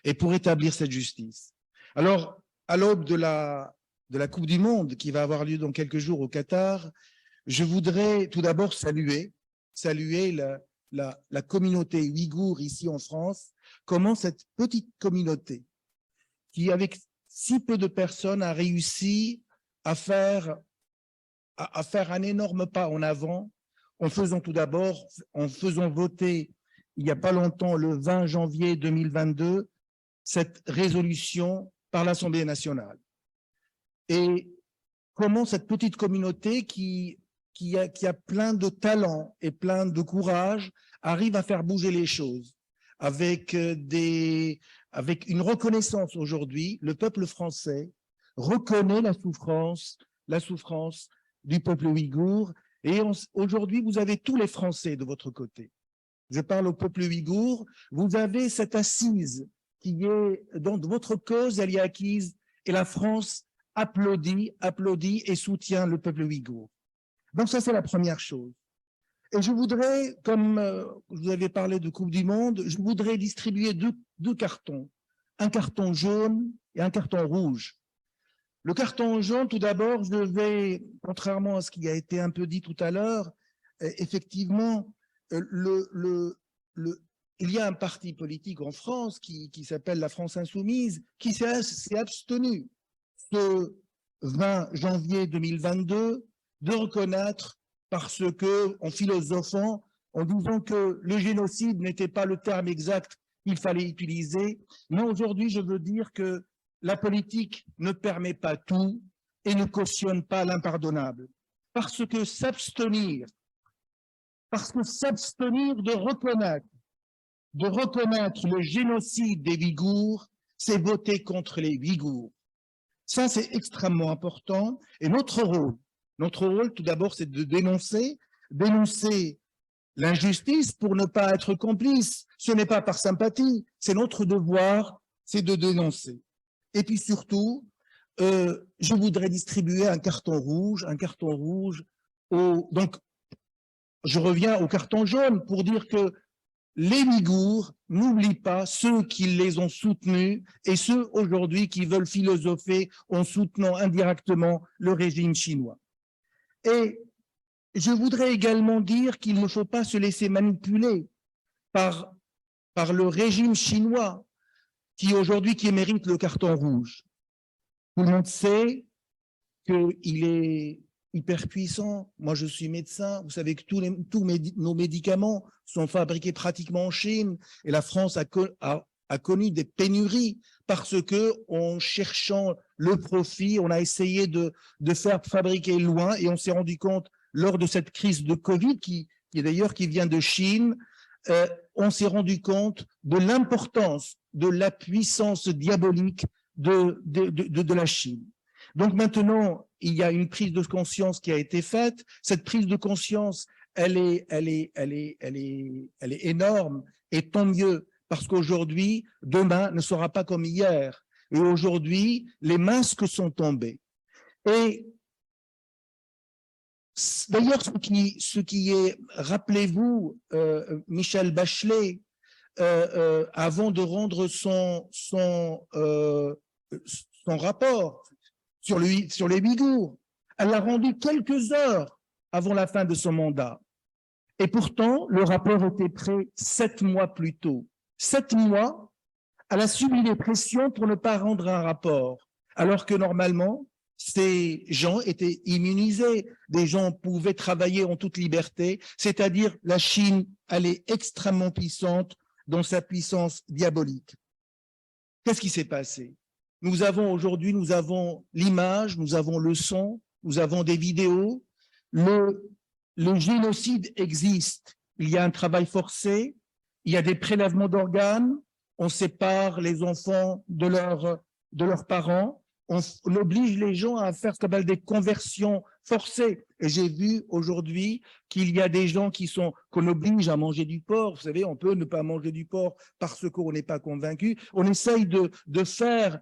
et pour établir cette justice. Alors, à l'aube de la, de la Coupe du Monde qui va avoir lieu dans quelques jours au Qatar, je voudrais tout d'abord saluer, saluer la, la, la communauté ouïghour ici en France, comment cette petite communauté qui, avec si peu de personnes, a réussi à faire à, à faire un énorme pas en avant en faisant tout d'abord, en faisant voter il n'y a pas longtemps, le vingt janvier deux mille vingt-deux, cette résolution par l'Assemblée nationale. Et comment cette petite communauté qui, qui a, qui a plein de talent et plein de courage arrive à faire bouger les choses avec, euh, des, avec une reconnaissance aujourd'hui. Le peuple français reconnaît la souffrance, la souffrance du peuple ouïghour. Et on- aujourd'hui, vous avez tous les Français de votre côté. Je parle au peuple ouïghour. Vous avez cette assise qui est, dont votre cause, elle est acquise, et la France applaudit, applaudit et soutient le peuple ouïghour. Donc ça, c'est la première chose. Et je voudrais, comme euh, vous avez parlé de Coupe du Monde, je voudrais distribuer deux, deux cartons, un carton jaune et un carton rouge. Le carton jaune, tout d'abord, je vais, contrairement à ce qui a été un peu dit tout à l'heure, euh, effectivement, euh, le, le, le, il y a un parti politique en France qui, qui s'appelle la France Insoumise, qui s'est s'est abstenu ce vingt janvier deux mille vingt-deux de reconnaître, parce que, en philosophant, en disant que le génocide n'était pas le terme exact qu'il fallait utiliser, mais aujourd'hui, je veux dire que la politique ne permet pas tout et ne cautionne pas l'impardonnable. Parce que s'abstenir, parce que s'abstenir de reconnaître, de reconnaître le génocide des Ouïghours, c'est voter contre les Ouïghours. Ça, c'est extrêmement important. Et notre rôle, notre rôle, tout d'abord, c'est de dénoncer, dénoncer l'injustice pour ne pas être complice. Ce n'est pas par sympathie, c'est notre devoir, c'est de dénoncer. Et puis surtout, euh, je voudrais distribuer un carton rouge, un carton rouge au, donc, je reviens au carton jaune pour dire que les Ouïghours n'oublient pas ceux qui les ont soutenus et ceux aujourd'hui qui veulent philosopher en soutenant indirectement le régime chinois. Et je voudrais également dire qu'il ne faut pas se laisser manipuler par, par le régime chinois qui aujourd'hui qui mérite le carton rouge. Tout le monde sait qu'il est hyper puissant. Moi, je suis médecin. Vous savez que tous, les, tous nos médicaments sont fabriqués pratiquement en Chine. Et la France a, a, a connu des pénuries parce que, en cherchant le profit, on a essayé de, de faire fabriquer loin et on s'est rendu compte, lors de cette crise de Covid, qui, qui d'ailleurs qui vient de Chine, euh, on s'est rendu compte de l'importance de la puissance diabolique de, de, de, de la Chine. Donc maintenant, il y a une prise de conscience qui a été faite. Cette prise de conscience, elle est, elle est, elle est, elle est, elle est énorme, et tant mieux, parce qu'aujourd'hui, demain ne sera pas comme hier. Et aujourd'hui, les masques sont tombés. Et d'ailleurs, ce qui, ce qui est, rappelez-vous, euh, Michelle Bachelet, euh, euh, avant de rendre son, son, euh, son rapport sur, le, sur les Ouïghours, elle l'a rendu quelques heures avant la fin de son mandat. Et pourtant, le rapport était prêt sept mois plus tôt. Sept mois, elle a subi les pressions pour ne pas rendre un rapport, alors que normalement, ces gens étaient immunisés. Des gens pouvaient travailler en toute liberté, c'est-à-dire la Chine, elle est extrêmement puissante dans sa puissance diabolique. Qu'est-ce qui s'est passé? Nous avons aujourd'hui, nous avons l'image, nous avons le son, nous avons des vidéos. Le, le génocide existe. Il y a un travail forcé, il y a des prélèvements d'organes, on sépare les enfants de, leur, de leurs parents, on, on oblige les gens à faire ce qu'on appelle des conversions forcées. Et j'ai vu aujourd'hui qu'il y a des gens qui sont, qu'on oblige à manger du porc. Vous savez, on peut ne pas manger du porc parce qu'on n'est pas convaincu. On essaye de, de faire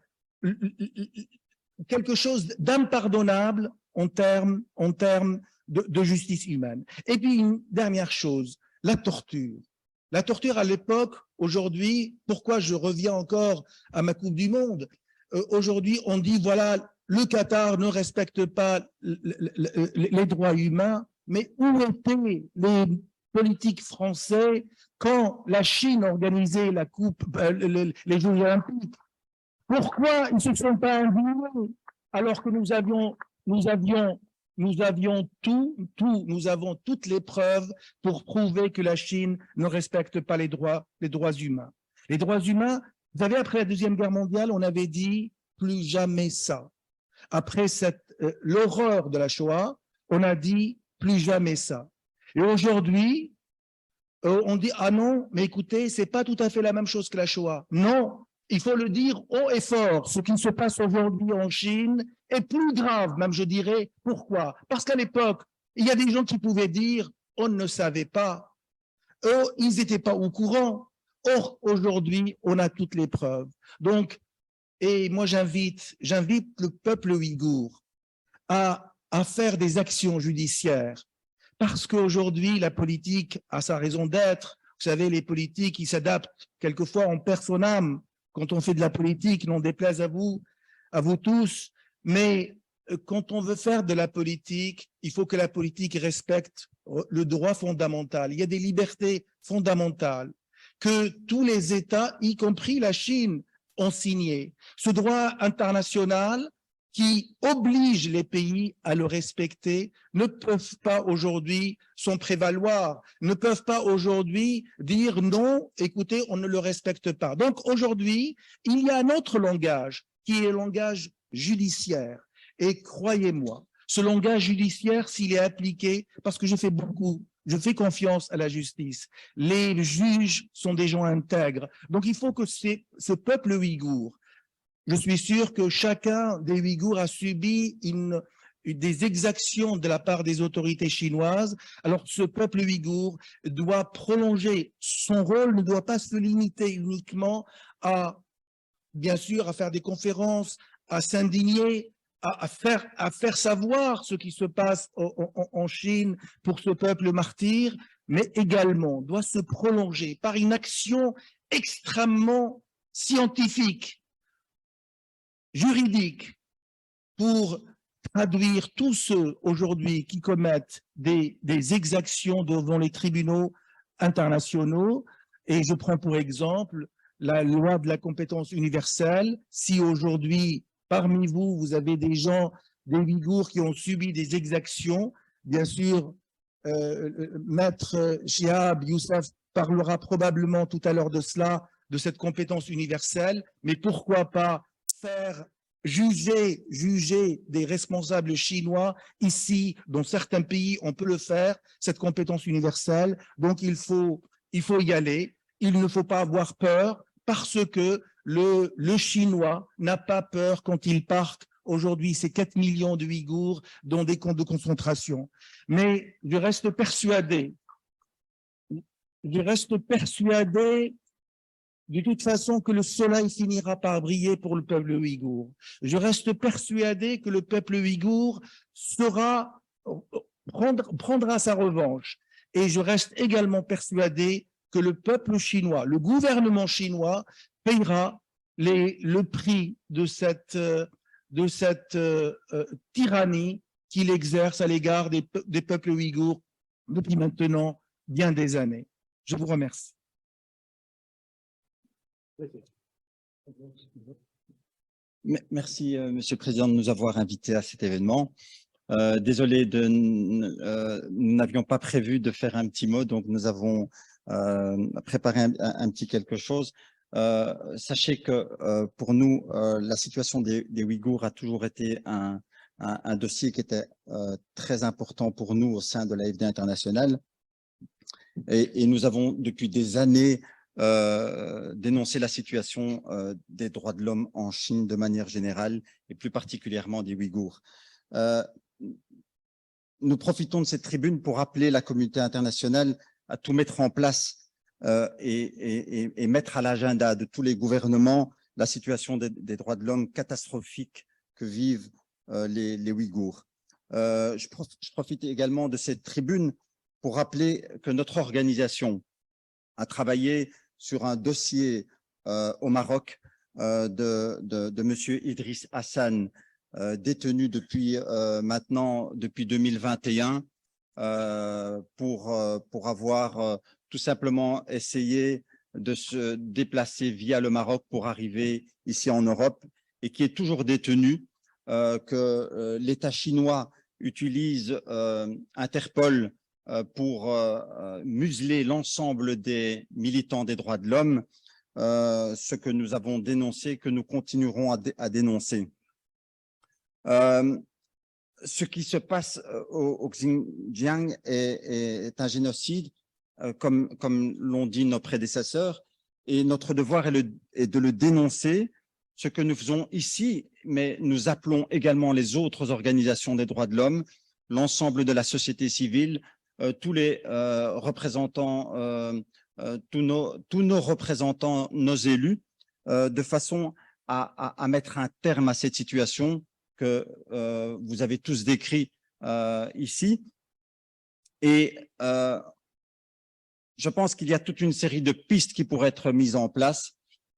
quelque chose d'impardonnable en termes, en termes de, de justice humaine. Et puis une dernière chose, la torture. La torture à l'époque, aujourd'hui, pourquoi je reviens encore à ma Coupe du Monde? Euh, aujourd'hui, on dit, voilà, le Qatar ne respecte pas le, le, le, les droits humains, mais où étaient les politiques français quand la Chine organisait la coupe, euh, le, les Jeux Olympiques? Pourquoi ils ne se sont pas indignés alors que nous avions, nous avions, nous avions tout, tout, nous avons toutes les preuves pour prouver que la Chine ne respecte pas les droits, les droits humains. Les droits humains, vous savez, après la Deuxième Guerre mondiale, on avait dit plus jamais ça. Après cette, euh, l'horreur de la Shoah, on a dit plus jamais ça. Et aujourd'hui, euh, on dit, ah non, mais écoutez, c'est pas tout à fait la même chose que la Shoah. Non, il faut le dire haut et fort. Ce qui se passe aujourd'hui en Chine est plus grave, même je dirais. Pourquoi? Parce qu'à l'époque, il y a des gens qui pouvaient dire, on ne savait pas. Eux, ils n'étaient pas au courant. Or, aujourd'hui, on a toutes les preuves. Donc, Et moi, j'invite, j'invite le peuple ouïghour à, à faire des actions judiciaires. Parce qu'aujourd'hui, la politique a sa raison d'être. Vous savez, les politiques, ils s'adaptent quelquefois en personam quand on fait de la politique, n'en déplaise à vous, à vous tous. Mais euh, quand on veut faire de la politique, il faut que la politique respecte le droit fondamental. Il y a des libertés fondamentales que tous les États, y compris la Chine, ont signé. Ce droit international qui oblige les pays à le respecter ne peuvent pas aujourd'hui s'en prévaloir, ne peuvent pas aujourd'hui dire non, écoutez, on ne le respecte pas. Donc aujourd'hui, il y a un autre langage qui est le langage judiciaire. Et croyez-moi, ce langage judiciaire, s'il est appliqué, parce que je fais beaucoup, je fais confiance à la justice, les juges sont des gens intègres. Donc il faut que ce peuple ouïghour, je suis sûr que chacun des Ouïghours a subi une, des exactions de la part des autorités chinoises. Alors ce peuple ouïghour doit prolonger son rôle, ne doit pas se limiter uniquement à, bien sûr, à faire des conférences, à s'indigner, à, à, faire, à faire savoir ce qui se passe en, en, en Chine pour ce peuple martyr, mais également doit se prolonger par une action extrêmement scientifique, juridique, pour traduire tous ceux aujourd'hui qui commettent des, des exactions devant les tribunaux internationaux. Et je prends pour exemple la loi de la compétence universelle. Si aujourd'hui, parmi vous, vous avez des gens, des Ouïghours qui ont subi des exactions, bien sûr, euh, Maître Chihab Youssef parlera probablement tout à l'heure de cela, de cette compétence universelle, mais pourquoi pas faire juger, juger des responsables chinois ici, dans certains pays, on peut le faire, cette compétence universelle. Donc il faut, il faut y aller. Il ne faut pas avoir peur parce que le, le Chinois n'a pas peur quand il parque aujourd'hui ces quatre millions de Ouïghours dans des camps de concentration. Mais je reste persuadé, je reste persuadé de toute façon que le soleil finira par briller pour le peuple ouïghour. Je reste persuadé que le peuple ouïghour sera, prendra, prendra sa revanche. Et je reste également persuadé que le peuple chinois, le gouvernement chinois, payera les, le prix de cette, euh, de cette euh, euh, tyrannie qu'il exerce à l'égard des, des peuples ouïghours depuis maintenant bien des années. Je vous remercie. Merci, euh, Monsieur le Président, de nous avoir invités à cet événement. Euh, désolé, de, euh, nous n'avions pas prévu de faire un petit mot, donc nous avons euh, préparé un, un, petit quelque chose. Euh, sachez que euh, pour nous, euh, la situation des, des, Ouïghours a toujours été un, un, un dossier qui était euh, très important pour nous au sein de l'A F D internationale. Et, et, nous avons depuis des années euh, dénoncé la situation euh, des droits de l'homme en Chine de manière générale et plus particulièrement des Ouïghours. Euh, nous profitons de cette tribune pour appeler la communauté internationale à tout mettre en place euh, et, et, et, mettre à l'agenda de tous les gouvernements la situation des, des droits de l'homme catastrophique que vivent euh, les, les, Ouïghours. Euh, je, prof, je, profite également de cette tribune pour rappeler que notre organisation a travaillé sur un dossier euh, au Maroc euh, de, de, de M. Idriss Hassan, euh, détenu depuis euh, maintenant, depuis deux mille vingt et un, euh, pour, euh, pour avoir euh, tout simplement essayé de se déplacer via le Maroc pour arriver ici en Europe et qui est toujours détenu, euh, que euh, l'État chinois utilise euh, Interpol euh, pour euh, museler l'ensemble des militants des droits de l'homme, euh, ce que nous avons dénoncé, que nous continuerons à, dé- à dénoncer. Euh, ce qui se passe euh, au, au Xinjiang est, est- est un génocide, euh, comme, comme l'ont dit nos prédécesseurs, et notre devoir est, le- est de le dénoncer, ce que nous faisons ici, mais nous appelons également les autres organisations des droits de l'homme, l'ensemble de la société civile, euh, tous les euh, représentants, euh, euh, tous, nos, tous nos représentants, nos élus, euh, de façon à, à, à mettre un terme à cette situation que euh, vous avez tous décrit euh, ici. Et euh, je pense qu'il y a toute une série de pistes qui pourraient être mises en place.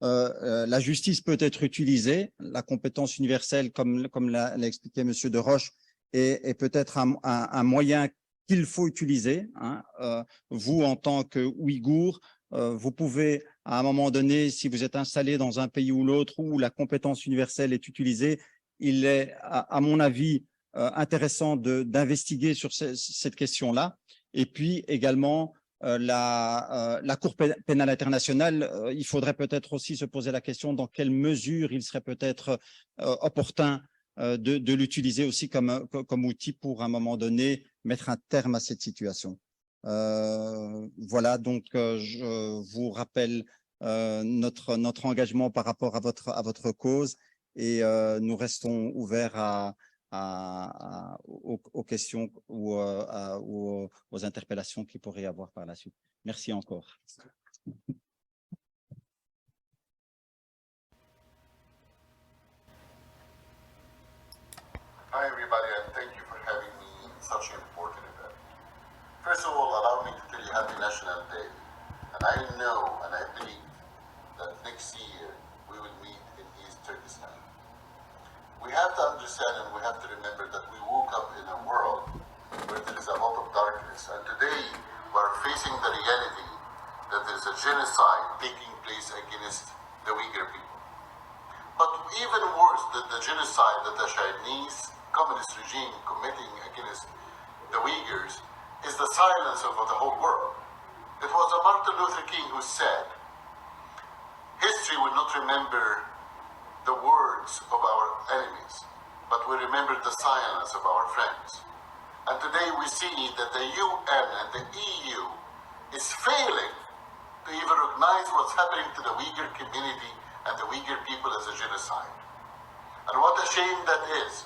Euh, euh, la justice peut être utilisée, la compétence universelle, comme, comme l'a expliqué M. Deroche, est, est peut-être un, un, un, moyen qu'il faut utiliser. Hein. Euh, vous, en tant que Ouïghour, euh, vous pouvez, à un moment donné, si vous êtes installé dans un pays ou l'autre où la compétence universelle est utilisée, il est, à, à mon avis, euh, intéressant d'investiguer sur ce, cette question-là. Et puis également, euh, la, euh, la Cour pénale internationale, euh, il faudrait peut-être aussi se poser la question dans quelle mesure il serait peut-être euh, opportun euh, de, de l'utiliser aussi comme, comme outil pour, à un moment donné, mettre un terme à cette situation. Euh, voilà, donc euh, je vous rappelle euh, notre, notre engagement par rapport à votre, à votre cause et euh, nous restons ouverts à, à, à, aux, aux, questions ou, euh, à, ou aux interpellations qu'il pourrait y avoir par la suite. Merci encore. Hi, everybody, and thank you for having me in such an important event. First of all, allow me to tell you Happy National Day. And I know and I believe that next year we will meet in East Turkestan. We have to understand and we have to remember that we woke up in a world where there is a lot of darkness. And today we are facing the reality that there is a genocide taking place against the Uyghur people. But even worse than the genocide that the Chinese communist regime committing against the Uyghurs is the silence of the whole world. It was Martin Luther King who said, "History will not remember the words of our enemies, but will remember the silence of our friends." And today we see that the U N and the E U is failing to even recognize what's happening to the Uyghur community and the Uyghur people as a genocide. And what a shame that is,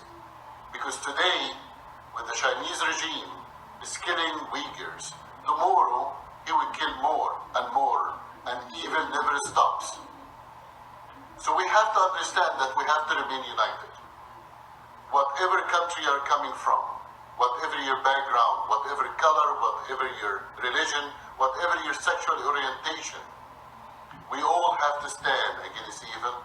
because today, when the Chinese regime is killing Uyghurs, tomorrow he will kill more and more, and evil never stops. So we have to understand that we have to remain united. Whatever country you are coming from, whatever your background, whatever color, whatever your religion, whatever your sexual orientation, we all have to stand against evil,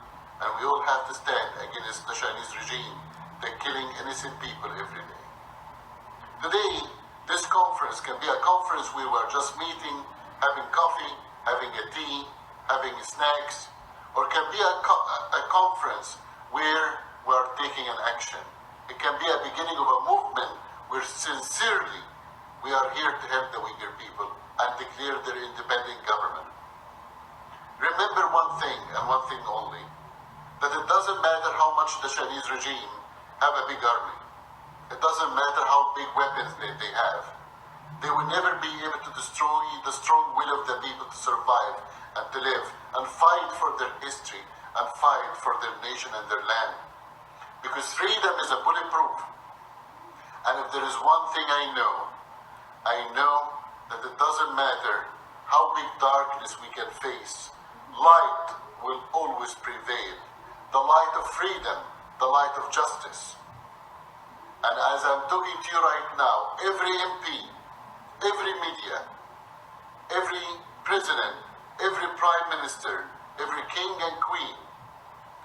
and we all have to stand against the Chinese regime. They're killing innocent people every day. Today, this conference can be a conference where we're just meeting, having coffee, having a tea, having snacks, or can be a, a conference where we are taking an action. It can be a beginning of a movement where sincerely we are here to help the Uyghur people and declare their independent government. Remember one thing and one thing only, that it doesn't matter how much the Chinese regime have a big army. It doesn't matter how big weapons they, they have. They will never be able to destroy the strong will of the people to survive and to live and fight for their history and fight for their nation and their land. Because freedom is a bulletproof. And if there is one thing I know, I know that it doesn't matter how big darkness we can face, light will always prevail. The light of freedom, the light of justice. And as I'm talking to you right now, every M P, every media, every president, every prime minister, every king and queen,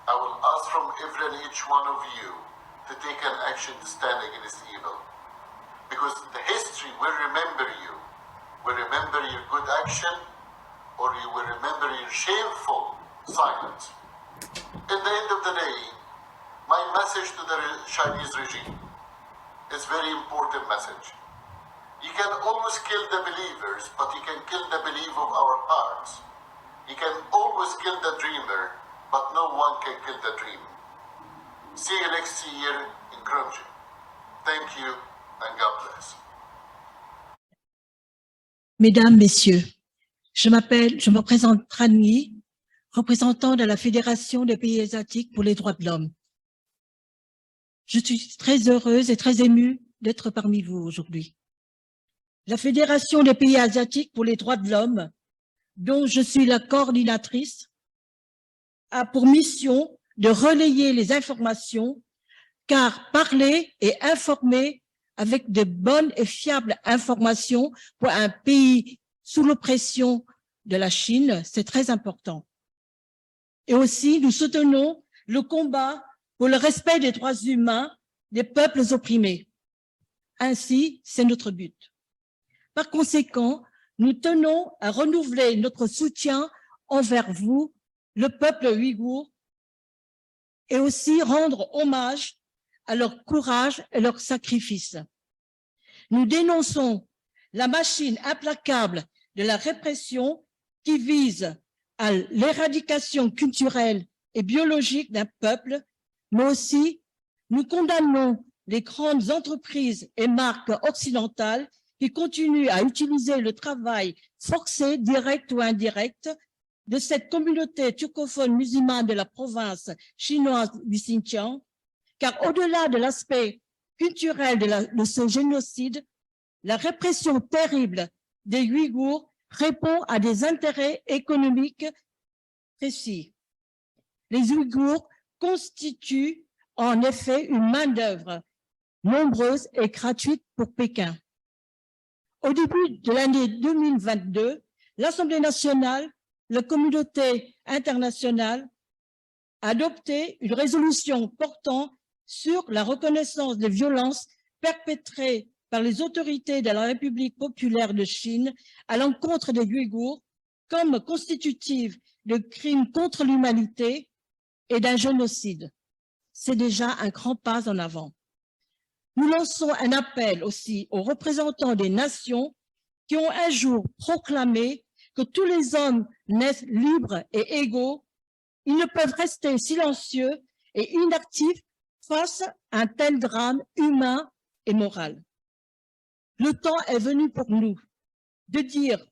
I will ask from every and each one of you to take an action to stand against evil. Because the history will remember you, will remember your good action, or you will remember your shameful silence. In the end of the day, my message to the Chinese regime is very important message. You can always kill the believers, but you can kill the belief of our hearts. You can always kill the dreamer, but no one can kill the dream. See you next year in Gromji. Thank you and God bless. Mesdames, Messieurs, je m'appelle, je me présente Pranny, représentant de la Fédération des pays asiatiques pour les droits de l'homme. Je suis très heureuse et très émue d'être parmi vous aujourd'hui. La Fédération des pays asiatiques pour les droits de l'homme, dont je suis la coordinatrice, a pour mission de relayer les informations, car parler et informer avec de bonnes et fiables informations pour un pays sous l'oppression de la Chine, c'est très important. Et aussi, nous soutenons le combat pour le respect des droits humains des peuples opprimés. Ainsi, c'est notre but. Par conséquent, nous tenons à renouveler notre soutien envers vous, le peuple ouïghour, et aussi rendre hommage à leur courage et leur sacrifice. Nous dénonçons la machine implacable de la répression qui vise à l'éradication culturelle et biologique d'un peuple, mais aussi nous condamnons les grandes entreprises et marques occidentales qui continuent à utiliser le travail forcé, direct ou indirect, de cette communauté turcophone musulmane de la province chinoise du Xinjiang, car au-delà de l'aspect culturel de la- de ce génocide, la répression terrible des Ouïghours répond à des intérêts économiques précis. Les Ouïghours constituent en effet une main-d'œuvre nombreuse et gratuite pour Pékin. Au début de l'année deux mille vingt-deux, l'Assemblée nationale, la communauté internationale a adopté une résolution portant sur la reconnaissance des violences perpétrées par les autorités de la République populaire de Chine à l'encontre des Ouïghours comme constitutive de crimes contre l'humanité et d'un génocide. C'est déjà un grand pas en avant. Nous lançons un appel aussi aux représentants des nations qui ont un jour proclamé que tous les hommes naissent libres et égaux. Ils ne peuvent rester silencieux et inactifs face à un tel drame humain et moral. Le temps est venu pour nous de dire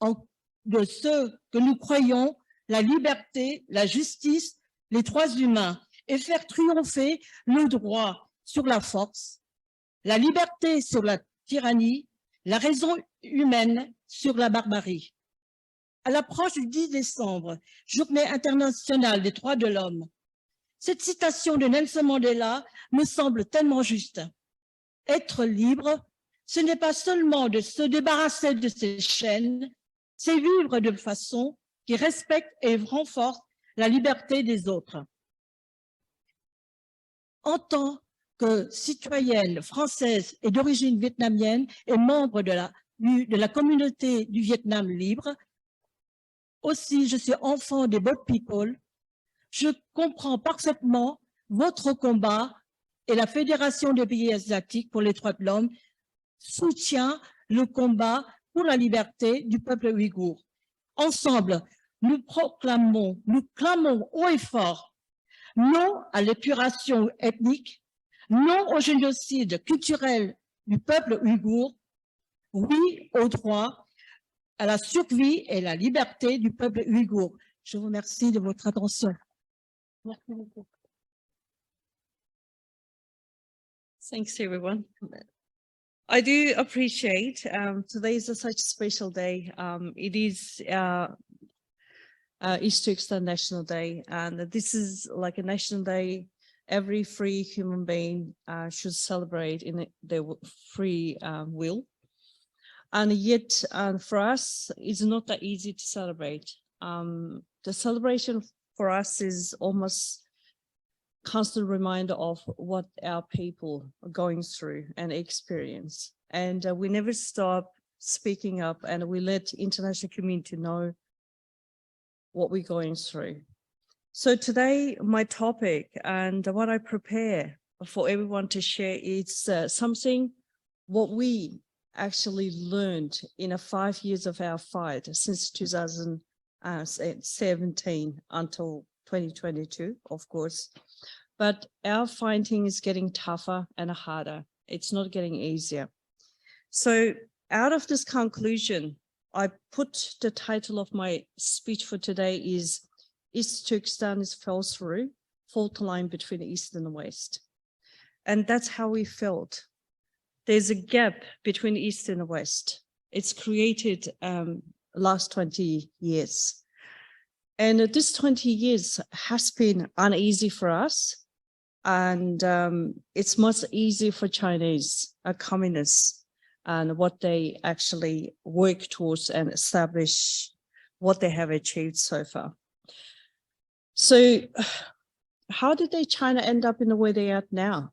en- de ce que nous croyons, la liberté, la justice, les droits humains, et faire triompher le droit sur la force, la liberté sur la tyrannie, la raison humaine sur la barbarie. À l'approche du dix décembre, journée internationale des droits de l'homme, cette citation de Nelson Mandela me semble tellement juste. Être libre, ce n'est pas seulement de se débarrasser de ses chaînes, c'est vivre de façon qui respecte et renforce la liberté des autres. En tant que citoyenne française et d'origine vietnamienne et membre de la, du- de la communauté du Vietnam libre, aussi je suis enfant des Bot People, je comprends parfaitement votre combat et la Fédération des pays asiatiques pour les droits de l'homme soutient le combat pour la liberté du peuple ouïghour. Ensemble, nous proclamons, nous clamons haut et fort non à l'épuration ethnique, non au génocide culturel du peuple ouïghour, oui au droit à la survie et la liberté du peuple ouïghour. Je vous remercie de votre attention. Merci beaucoup. Thanks, everyone. I do appreciate um, today is a such special day. Um, it is uh, uh, East Turkestan National Day, and this is like a national day every free human being uh, should celebrate in their free uh, will. And yet, uh, for us, it's not that easy to celebrate. Um, the celebration for us is almost constant reminder of what our people are going through and experience. And uh, we never stop speaking up, and we let international community know what we're going through. So today, my topic and what I prepare for everyone to share is uh, something what we actually learned in a five years of our fight since two thousand seventeen until twenty twenty-two, of course. But our fighting is getting tougher and harder. It's not getting easier. So out of this conclusion, I put the title of my speech for today is East Turkestan is fell through, fault line between the East and the West. And that's how we felt. There's a gap between East and West. It's created um, last twenty years. And this twenty years has been uneasy for us. And um, it's much easier for Chinese uh, communists and what they actually work towards and establish what they have achieved so far. So, how did they China end up in the way they are now?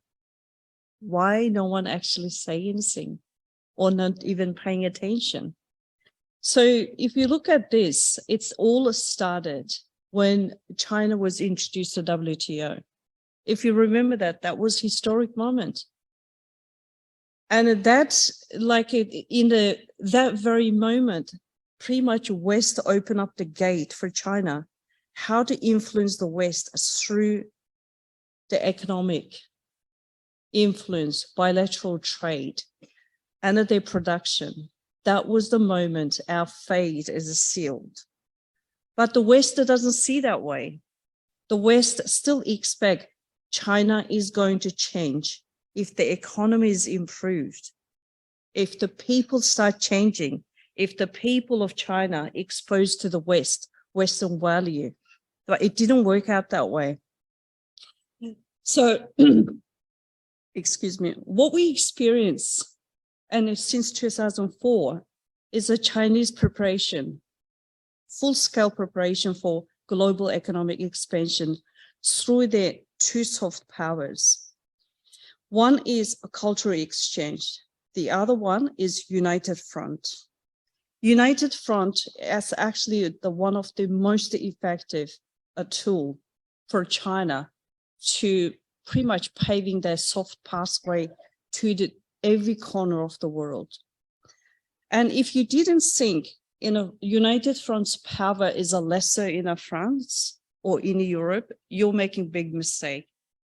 Why no one actually say anything or not even paying attention? So if you look at this, it's all started when China was introduced to W T O. If you remember that, that was historic moment. And that's like it, in the that very moment, pretty much West opened up the gate for China, how to influence the West through the economic influence, bilateral trade, and their production. That was the moment our fate is sealed. But the West doesn't see that way. The West still expect China is going to change if the economy is improved, if the people start changing, if the people of China exposed to the West, Western value. But it didn't work out that way. So, excuse me, what we experience, and since two thousand four, is a Chinese preparation, full-scale preparation for global economic expansion through their two soft powers. One is a cultural exchange. The other one is United Front. United Front is actually the one of the most effective uh, tool for China to pretty much paving their soft pathway to the, every corner of the world. And if you didn't think, you know, United Front's power is a lesser in a France or in Europe, you're making big mistake.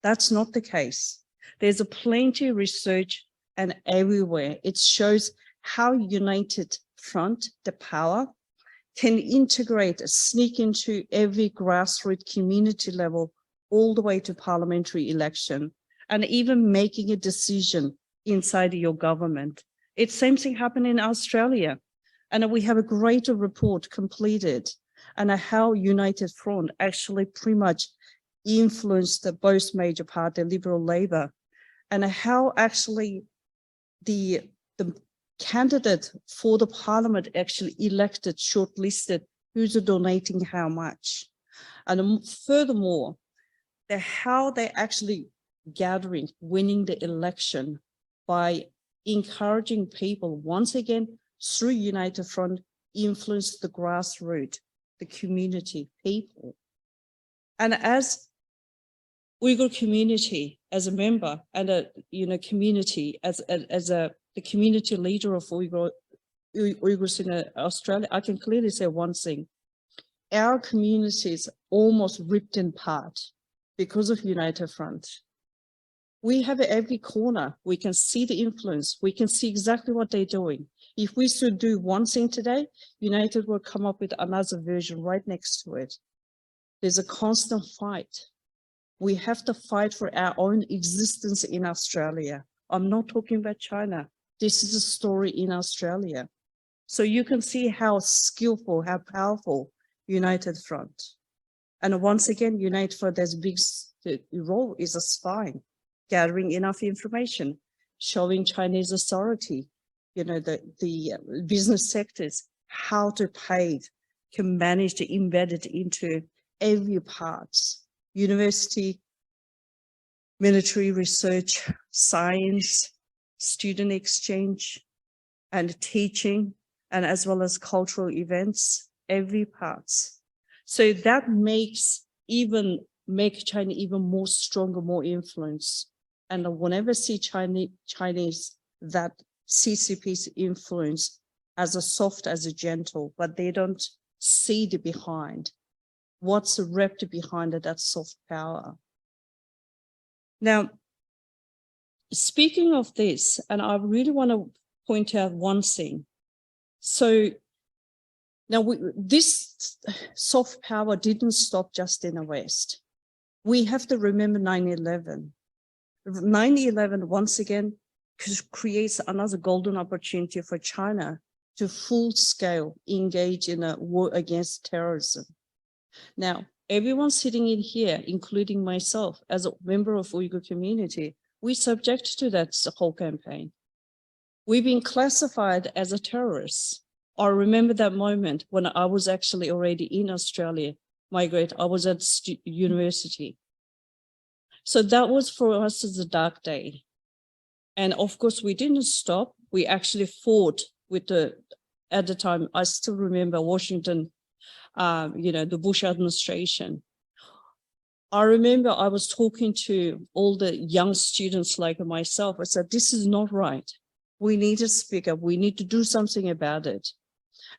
That's not the case. There's a plenty research and everywhere. It shows how United Front, the power, can integrate, sneak into every grassroots community level all the way to parliamentary election and even making a decision inside your government. It's same thing happened in Australia. And we have a greater report completed and how United Front actually pretty much influenced the both major party, Liberal Labor, and how actually the the candidate for the parliament actually elected, shortlisted who's donating how much. And um, furthermore, the how they actually gathering, winning the election by encouraging people once again through United Front influence the grassroots, the community, people. And as Uyghur community, as a member and a you know community as a, as a the community leader of Uyghur Uyghurs in uh, Australia, I can clearly say one thing: our communities almost ripped in part because of United Front. We have it every corner. We can see the influence. We can see exactly what they're doing. If we should do one thing today, United will come up with another version right next to it. There's a constant fight. We have to fight for our own existence in Australia. I'm not talking about China. This is a story in Australia. So you can see how skillful, how powerful United Front. And once again, United Front has big role is a spy, gathering enough information, showing Chinese authority, you know, the, the business sectors, how to pave, can manage to embed it into every part, university, military research, science, student exchange, and teaching, and as well as cultural events, every part. So that makes even make China even more stronger, more influence. And whenever see Chinese, Chinese that C C P's influence as a soft, as a gentle, but they don't see the behind. What's wrapped behind that soft power? Now, speaking of this, and I really want to point out one thing. So now we, this soft power didn't stop just in the West. We have to remember nine eleven. Nine eleven, once again, creates another golden opportunity for China to full scale engage in a war against terrorism. Now, everyone sitting in here, including myself, as a member of Uyghur community, we subject to that whole campaign. We've been classified as a terrorist. I remember that moment when I was actually already in Australia, migrate. I was at stu- university. So that was for us as a dark day. And of course, we didn't stop. We actually fought with the, at the time, I still remember Washington, um, you know, the Bush administration. I remember I was talking to all the young students like myself. I said, "This is not right. We need to speak up. We need to do something about it."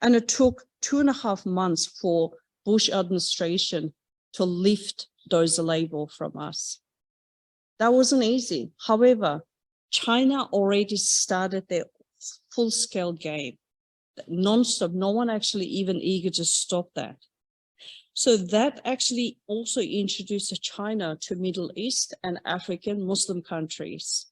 And it took two and a half months for Bush administration to lift those labels from us. That wasn't easy. However, China already started their full-scale game, non-stop. No one actually even eager to stop that. So that actually also introduced China to Middle East and African Muslim countries.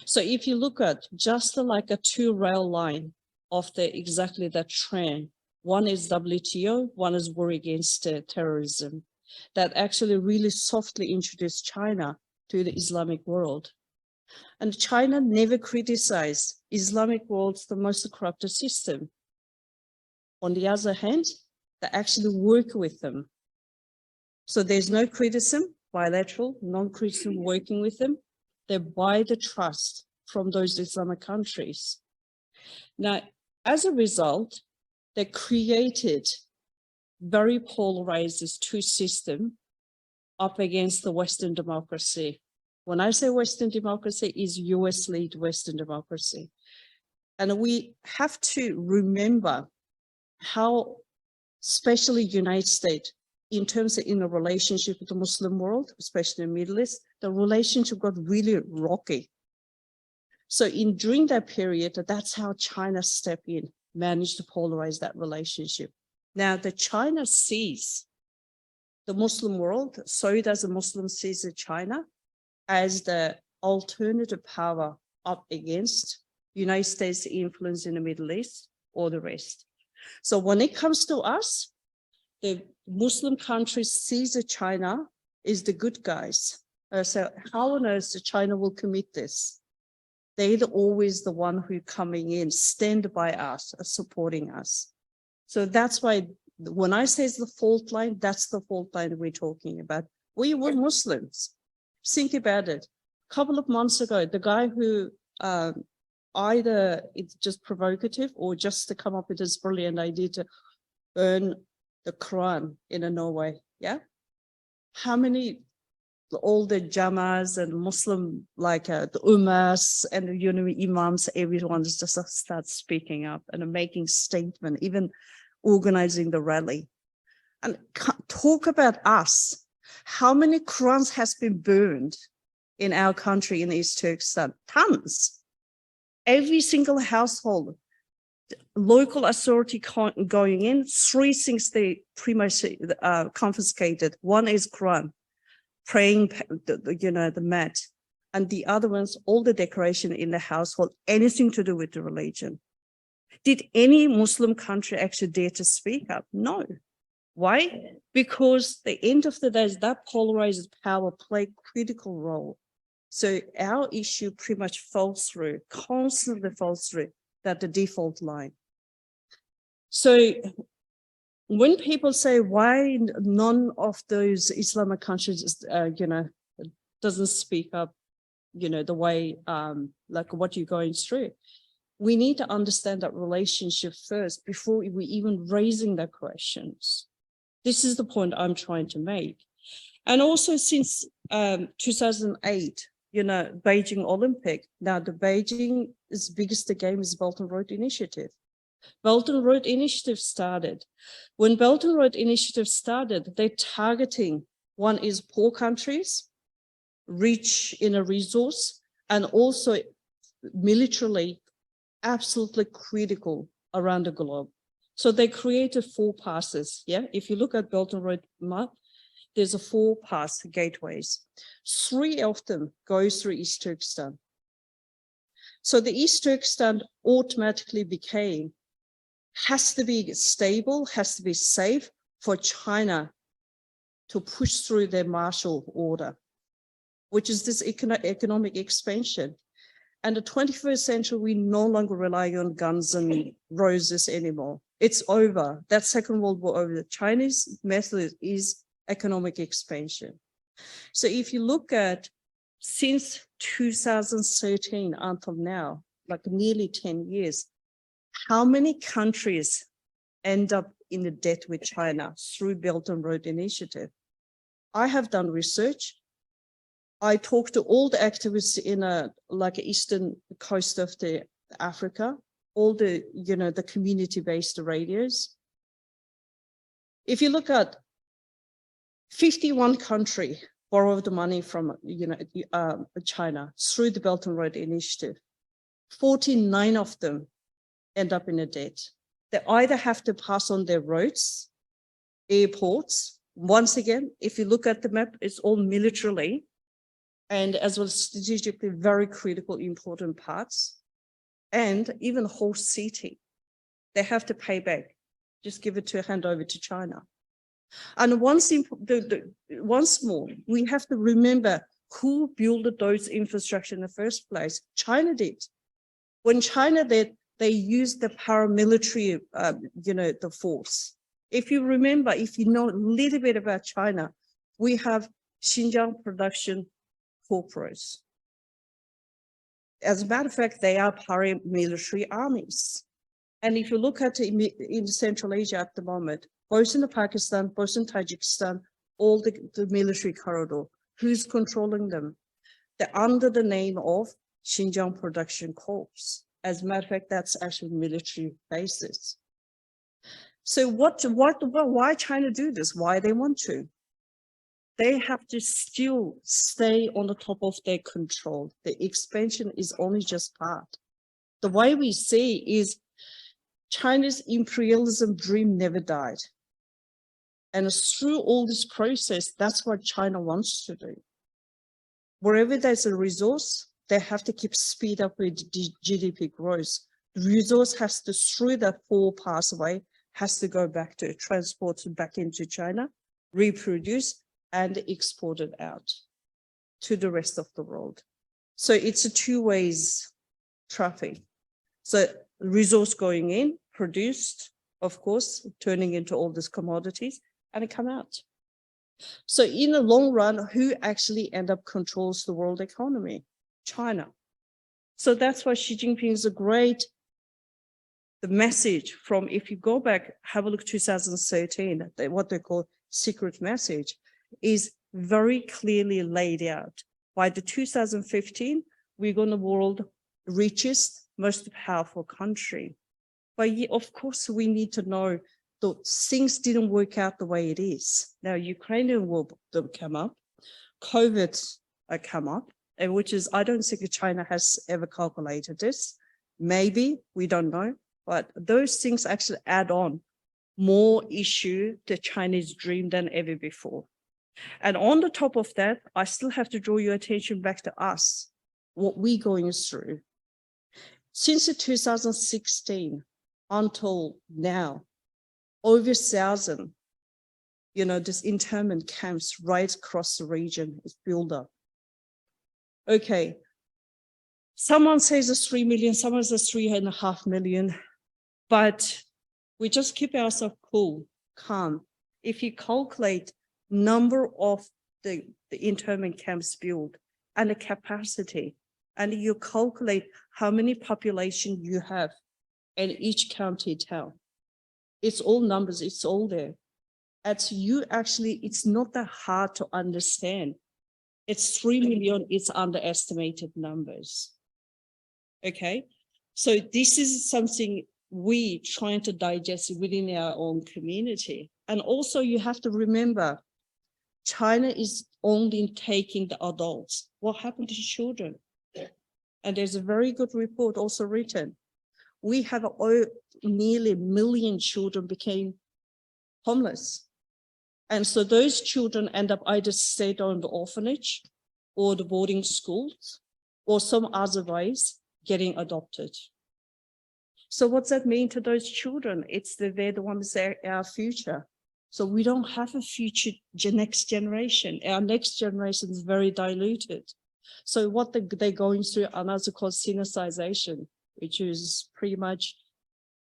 So if you look at just like a two rail line of the exactly that trend, one is W T O, one is war against uh, terrorism. That actually really softly introduced China to the Islamic world. And China never criticized Islamic world's the most corrupt system. On the other hand, they actually work with them. So there's no criticism, bilateral, non-criticism working with them. They buy the trust from those Islamic countries. Now, as a result, they created very polarized two system up against the Western democracy. When I say Western democracy, is U S led Western democracy. And we have to remember how, especially United States, in terms of in a relationship with the Muslim world, especially the Middle East, the relationship got really rocky. So in during that period, that's how China stepped in, managed to polarize that relationship. Now the China sees the Muslim world, so does the Muslim sees China as the alternative power up against United States influence in the Middle East or the rest. So when it comes to us, the Muslim countries sees China is the good guys. Uh, so how on earth China will commit this? They're the, always the one who coming in, stand by us, uh, supporting us. So that's why when I say it's the fault line, that's the fault line we're talking about. We were Muslims. Think about it. A couple of months ago, the guy who um, either it's just provocative or just to come up with this brilliant idea to burn the Quran in a Norway. Yeah. How many, all the jamas and Muslim, like uh, the umas and the you know, imams, everyone is just uh, starts speaking up and making statement, even organizing the rally. And ca- talk about us. How many Qurans has been burned in our country in East Turkestan? Tons. Every single household, local authority con- going in, three things they pretty much uh, confiscated. One is Quran, praying, pa- the, the, you know, the mat, and the other ones, all the decoration in the household, anything to do with the religion. Did any Muslim country actually dare to speak up? No. Why? Because the end of the day, that polarized power play critical role. So our issue pretty much falls through, constantly falls through that the default line. So when people say why n- none of those Islamic countries, uh, you know, doesn't speak up, you know, the way um, like what you're going through, we need to understand that relationship first before we even raising the questions. This is the point I'm trying to make. And also since um, two thousand eight, you know, Beijing Olympic, now the Beijing's biggest game is Belt and Road Initiative. Belt and Road Initiative started. When Belt and Road Initiative started, they're targeting one is poor countries, rich in a resource, and also militarily absolutely critical around the globe. So they created four passes. Yeah, if you look at Belt and Road map, there's a four pass gateways. Three of them go through East Turkestan. So the East Turkestan automatically became has to be stable, has to be safe for China to push through their Marshall Order, which is this econo-, economic expansion. And the twenty-first century, we no longer rely on guns and roses anymore. It's over. That Second World War over. The Chinese method is economic expansion. So if you look at since two thousand thirteen until now, like nearly ten years, how many countries end up in the debt with China through Belt and Road Initiative? I have done research. I talked to all the activists in a, like, eastern coast of the Africa, all the, you know, the community-based radios. If you look at fifty-one country borrowed the money from, you know, um, China through the Belt and Road Initiative. Forty-nine of them end up in a debt. They either have to pass on their roads, airports. Once again, if you look at the map, it's all militarily and as well as strategically very critical, important parts. And even whole city, they have to pay back. Just give it to, hand over to China. And once, imp- the, the, once more, we have to remember who built those infrastructure in the first place. China did. When China did, they used the paramilitary, uh, you know, the force. If you remember, if you know a little bit about China, we have Xinjiang Production Corporation. As a matter of fact, they are paramilitary armies. And if you look at in, in Central Asia at the moment, both in the Pakistan, both in Tajikistan, all the, the military corridor, who's controlling them? They're under the name of Xinjiang Production Corps. As a matter of fact, that's actually military bases. So what, what, what, why China do this? Why they want to? They have to still stay on the top of their control. The expansion is only just part. The way we see is China's imperialism dream never died. And through all this process, that's what China wants to do. Wherever there's a resource, they have to keep speed up with G- G D P growth. The resource has to, through that four pathway, has to go back to transport back into China, reproduce, and export it out to the rest of the world. So it's a two ways traffic. So resource going in, produced, of course, turning into all these commodities, and it come out. So in the long run, who actually end up controls the world economy? China. So that's why Xi Jinping is a great, the message from, if you go back, have a look, two thousand thirteen, the, what they call secret message, is very clearly laid out. By the two thousand fifteen, we're going to world richest, most powerful country. But ye- of course, we need to know that things didn't work out the way it is. Now, Ukrainian war them come up, COVID uh, come up, and which is, I don't think China has ever calculated this. Maybe, we don't know. But those things actually add on more issue to Chinese dream than ever before. And on the top of that, I still have to draw your attention back to us, what we're going through. Since the two thousand sixteen until now, over a thousand, you know, this internment camps right across the region is built up. Okay, someone says it's three million, someone says three and a half million, but we just keep ourselves cool, calm. If you calculate number of the, the internment camps built and the capacity, and you calculate how many population you have in each county town, it's all numbers, it's all there. At you actually, it's not that hard to understand. It's three million, it's underestimated numbers. Okay, so this is something we trying to digest within our own community. And also, you have to remember, China is only taking the adults. What happened to children? And there's a very good report also written. We have a, nearly a million children became homeless. And so those children end up either stayed on the orphanage or the boarding schools or some other ways getting adopted. So what's that mean to those children? It's the, they're the ones that are our future. So we don't have a future gen- next generation. Our next generation is very diluted. So what they, they're going through, and that's called sinicization, which is pretty much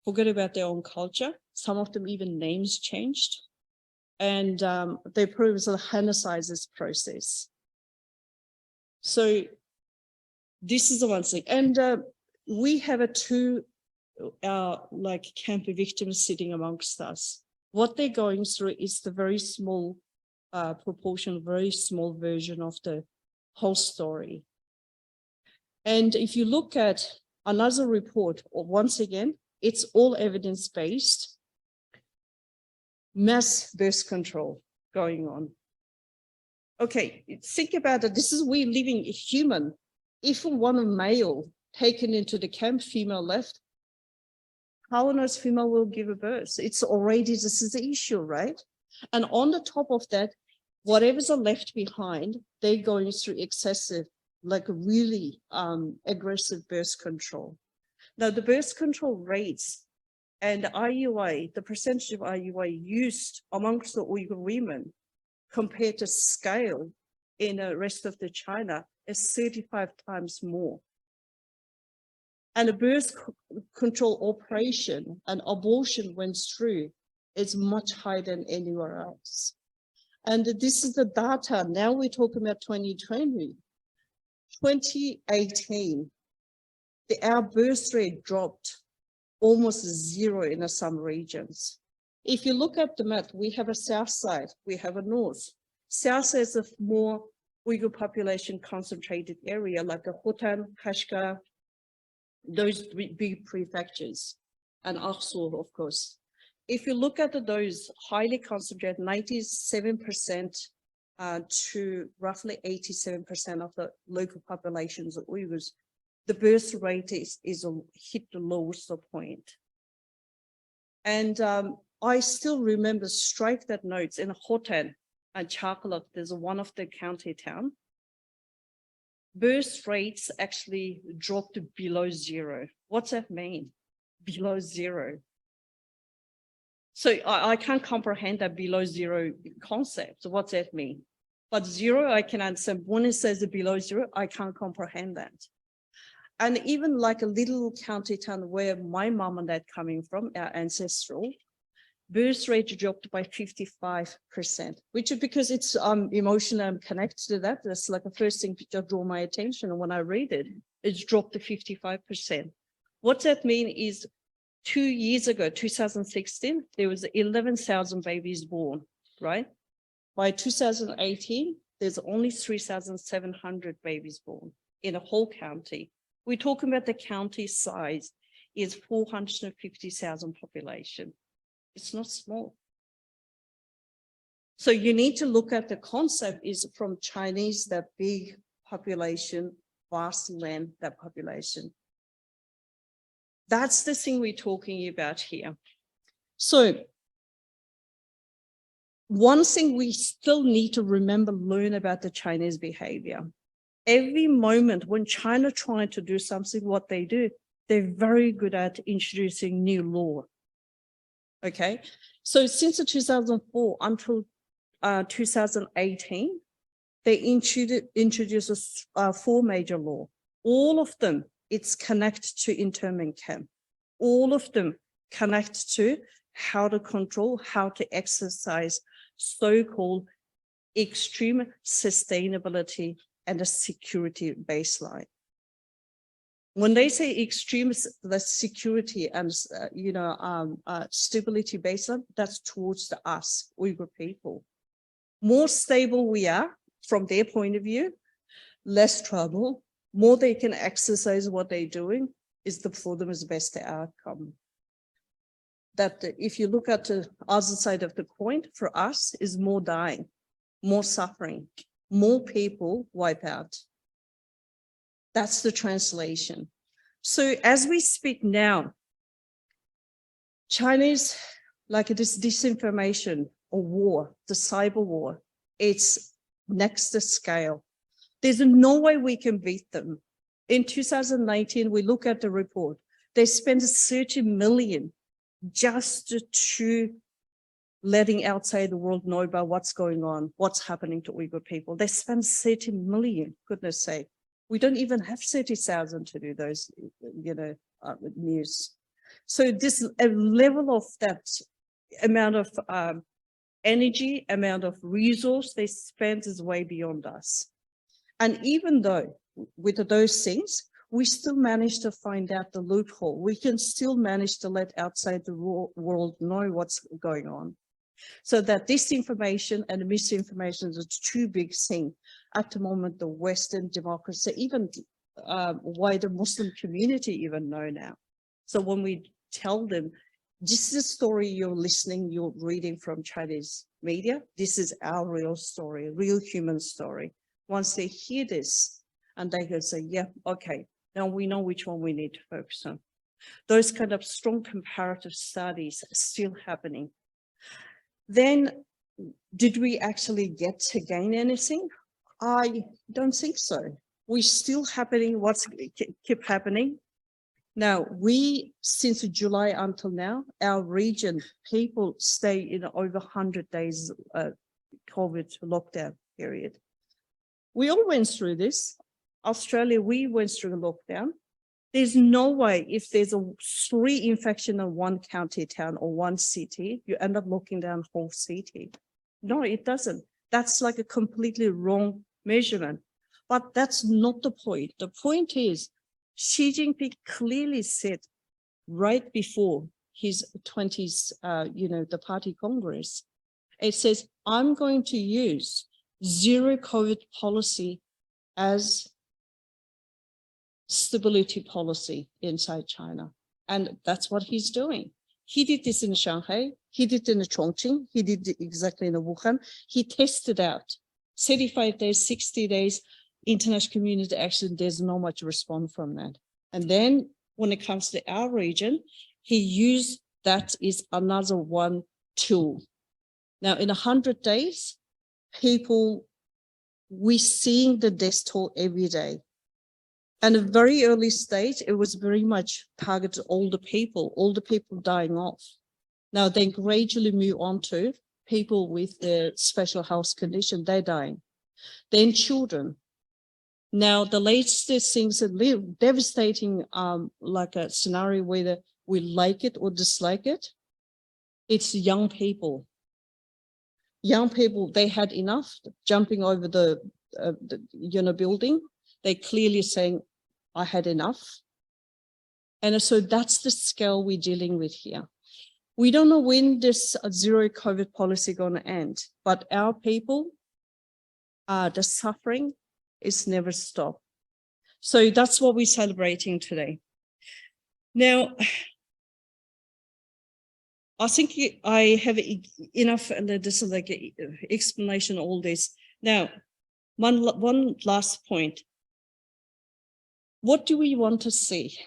forget about their own culture. Some of them even names changed. And um, they prove the Hanicizers process. So this is the one thing. And uh, we have a two uh, like camp victims sitting amongst us. What they're going through is the very small uh, proportion, very small version of the whole story. And if you look at another report, once again, it's all evidence based, mass birth control going on. Okay, think about it. This is we living human. If one male taken into the camp, female left, how on earth female will give a birth? It's already, this is the issue, right? And on the top of that, whatever's are left behind, they're going through excessive, like really um, aggressive birth control. Now, the birth control rates and I U I, the percentage of I U I used amongst the Uyghur women compared to scale in the rest of the China is thirty-five times more. And a birth control operation and abortion went through is much higher than anywhere else. And this is the data. Now we're talking about twenty twenty. twenty eighteen, the, our birth rate dropped almost zero in some regions. If you look at the map, we have a south side, we have a north. South is a more Uyghur population concentrated area like a Hotan, Kashgar, those big prefectures, and Aksu, of course. If you look at those highly concentrated, ninety-seven percent uh, to roughly eighty-seven percent of the local populations of Uyghurs, the birth rate is, is a, hit the lowest point. And um, I still remember strike that notes in Hotan and Chakalak, there's one of the county town. Birth rates actually dropped below zero. What's that mean? Below zero. So I, I can't comprehend that below zero concept. So what's that mean? But zero, I can understand. When it says below zero, I can't comprehend that. And even like a little county town where my mom and dad coming from, our ancestral, birth rate dropped by fifty-five percent, which is because it's um, emotional and connected to that. That's like the first thing to just draw my attention when I read it. It's dropped to fifty-five percent. What that means is two years ago, two thousand sixteen, there was eleven thousand babies born, right? By two thousand eighteen, there's only three thousand seven hundred babies born in a whole county. We're talking about the county size is four hundred fifty thousand population. It's not small. So you need to look at the concept is from Chinese, that big population, vast land, that population. That's the thing we're talking about here. So one thing we still need to remember, learn about the Chinese behavior. Every moment when China trying to do something, what they do, they're very good at introducing new law. Okay, so since two thousand four until uh, two thousand eighteen, they introdu- introduced uh, four major law. All of them, it's connected to internment camp. All of them connect to how to control, how to exercise so-called extreme sustainability and a security baseline. When they say extreme, the security and uh, you know um, uh, stability baseline, that's towards the us Uyghur people. More stable we are from their point of view, less trouble, more they can exercise what they're doing, is the for them is the best outcome. That if you look at the other side of the coin, for us is more dying, more suffering, more people wipe out. That's the translation. So as we speak now, Chinese, like this disinformation or war, the cyber war, it's next to scale. There's no way we can beat them. In two thousand nineteen, we look at the report. They spent thirty million just to letting outside the world know about what's going on, what's happening to Uyghur people. They spend thirty million, goodness sake. We don't even have thirty thousand to do those, you know, uh, news. So this a level of that amount of um, energy, amount of resource they spend is way beyond us. And even though with those things, we still manage to find out the loophole. We can still manage to let outside the wo- world know what's going on. So that disinformation and misinformation is a too big thing at the moment. The Western democracy, even um, wider Muslim community, even know now. So when we tell them, this is a story you're listening, you're reading from Chinese media, this is our real story, real human story. Once they hear this, and they can say, yeah, okay, now we know which one we need to focus on. Those kind of strong comparative studies are still happening. Then, did we actually get to gain anything? I don't think so. We still happening. What's keep happening? Now we since July until now, our region people stay in over hundred days uh, COVID lockdown period. We all went through this. Australia, we went through a lockdown. There's no way if there's a three infection in one county town or one city, you end up locking down whole city. No, it doesn't. That's like a completely wrong measurement. But that's not the point. The point is Xi Jinping clearly said right before his twentieth, uh, you know, the party congress, it says, I'm going to use zero COVID policy as stability policy inside China. And that's what he's doing. He did this in Shanghai. He did it in Chongqing. He did it exactly in Wuhan. He tested out thirty-five days, sixty days, international community action. There's not much response from that. And then when it comes to our region, he used that is another one tool. Now, in a hundred days, people, we're seeing the death toll every day. And a very early stage, it was very much targeted older people, older people dying off. Now they gradually move on to people with the special health condition, they're dying. Then children. Now the latest things that live devastating, um, like a scenario, whether we like it or dislike it, it's young people. Young people, they had enough jumping over the, uh, the you know building. They clearly saying, I had enough. And so that's the scale we're dealing with here. We don't know when this uh, zero COVID policy going to end, but our people, uh, the suffering is never stop. So that's what we're celebrating today. Now, I think you- I have e- enough. And this is like a explanation of all this. Now, one la- one last point. What do we want to see?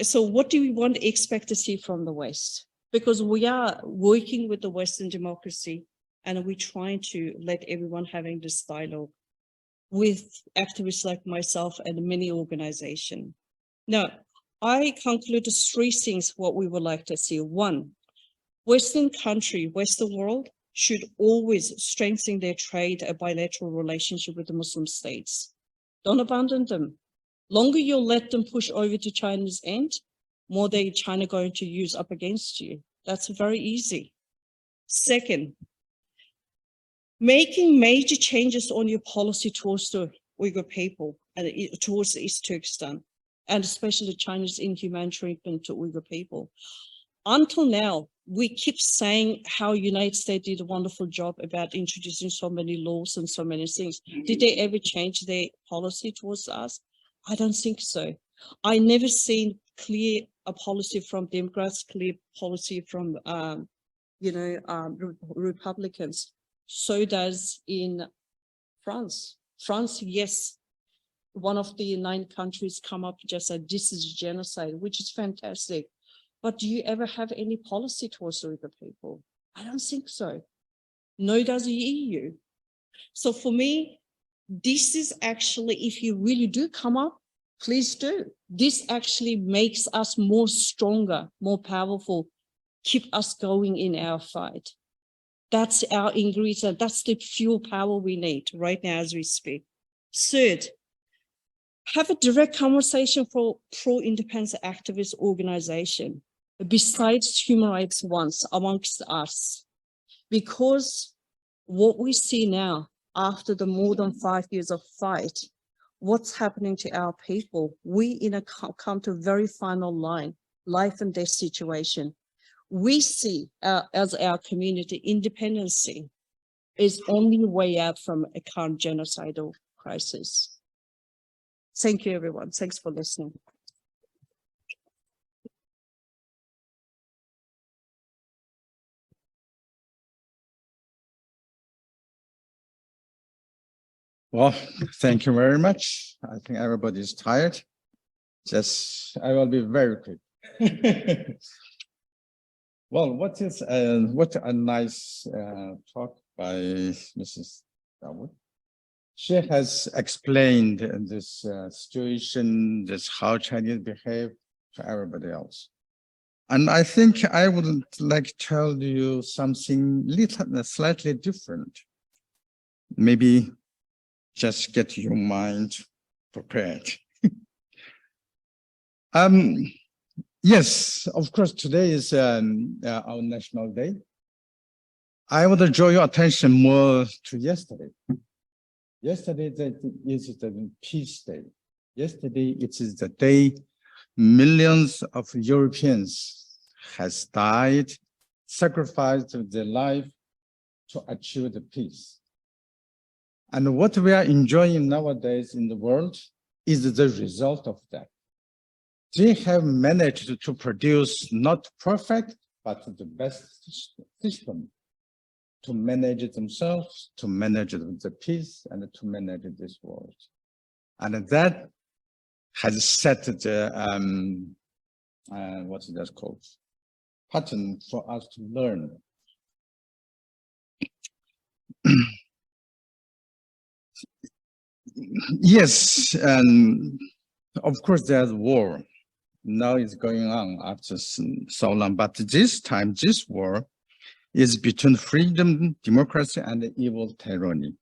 So, what do we want to expect to see from the West? Because we are working with the Western democracy, and we're trying to let everyone having this dialogue with activists like myself and many organizations. Now, I conclude three things what we would like to see. One, Western country, Western world should always strengthen their trade and bilateral relationship with the Muslim states. Don't abandon them. Longer you let them push over to China's end, more they China going to use up against you. That's very easy. Second, making major changes on your policy towards the Uyghur people and i- towards East Turkestan, and especially China's inhuman treatment to Uyghur people. Until now, we keep saying how United States did a wonderful job about introducing so many laws and so many things. Did they ever change their policy towards us? I don't think so. I never seen clear a policy from Democrats, clear policy from um, you know um, Re- Republicans. So does in France. France, yes, one of the nine countries come up just said this is genocide, which is fantastic. But do you ever have any policy towards Uyghur people? I don't think so. Nor does the E U. So for me, this is actually, if you really do come up, please do. This actually makes us more stronger, more powerful keep us going in our fight. That's our ingredient. That's the fuel power we need right now as we speak. Third, have a direct conversation for pro-independence activist organization besides human rights ones amongst us. Because what we see now, after the more than five years of fight, what's happening to our people? We in a co-, come to a very final line, life and death situation. We see, uh, as our community, independency is only way out from a current genocidal crisis. Thank you, everyone. Thanks for listening. Well, thank you very much. I think everybody is tired. Just, I will be very quick. Well, what is, uh, what a nice, uh, talk by Missus Dawood. She has explained this, uh, situation, this how Chinese behave to everybody else. And I think I would like to tell you something little, slightly different. Maybe just get your mind prepared. Um, yes, of course, today is, um, uh, our national day. I would draw your attention more to yesterday. Yesterday the, is the peace day. Yesterday it is the day millions of Europeans has died, sacrificed their life to achieve the peace. And what we are enjoying nowadays in the world is the result of that. They have managed to produce not perfect, but the best system to manage themselves, to manage the peace, and to manage this world. And that has set the, um, uh, what is that called? Pattern for us to learn. Yes, and of course there's war. Now it's going on after s-, so long, but this time, this war is between freedom, democracy, and evil tyranny.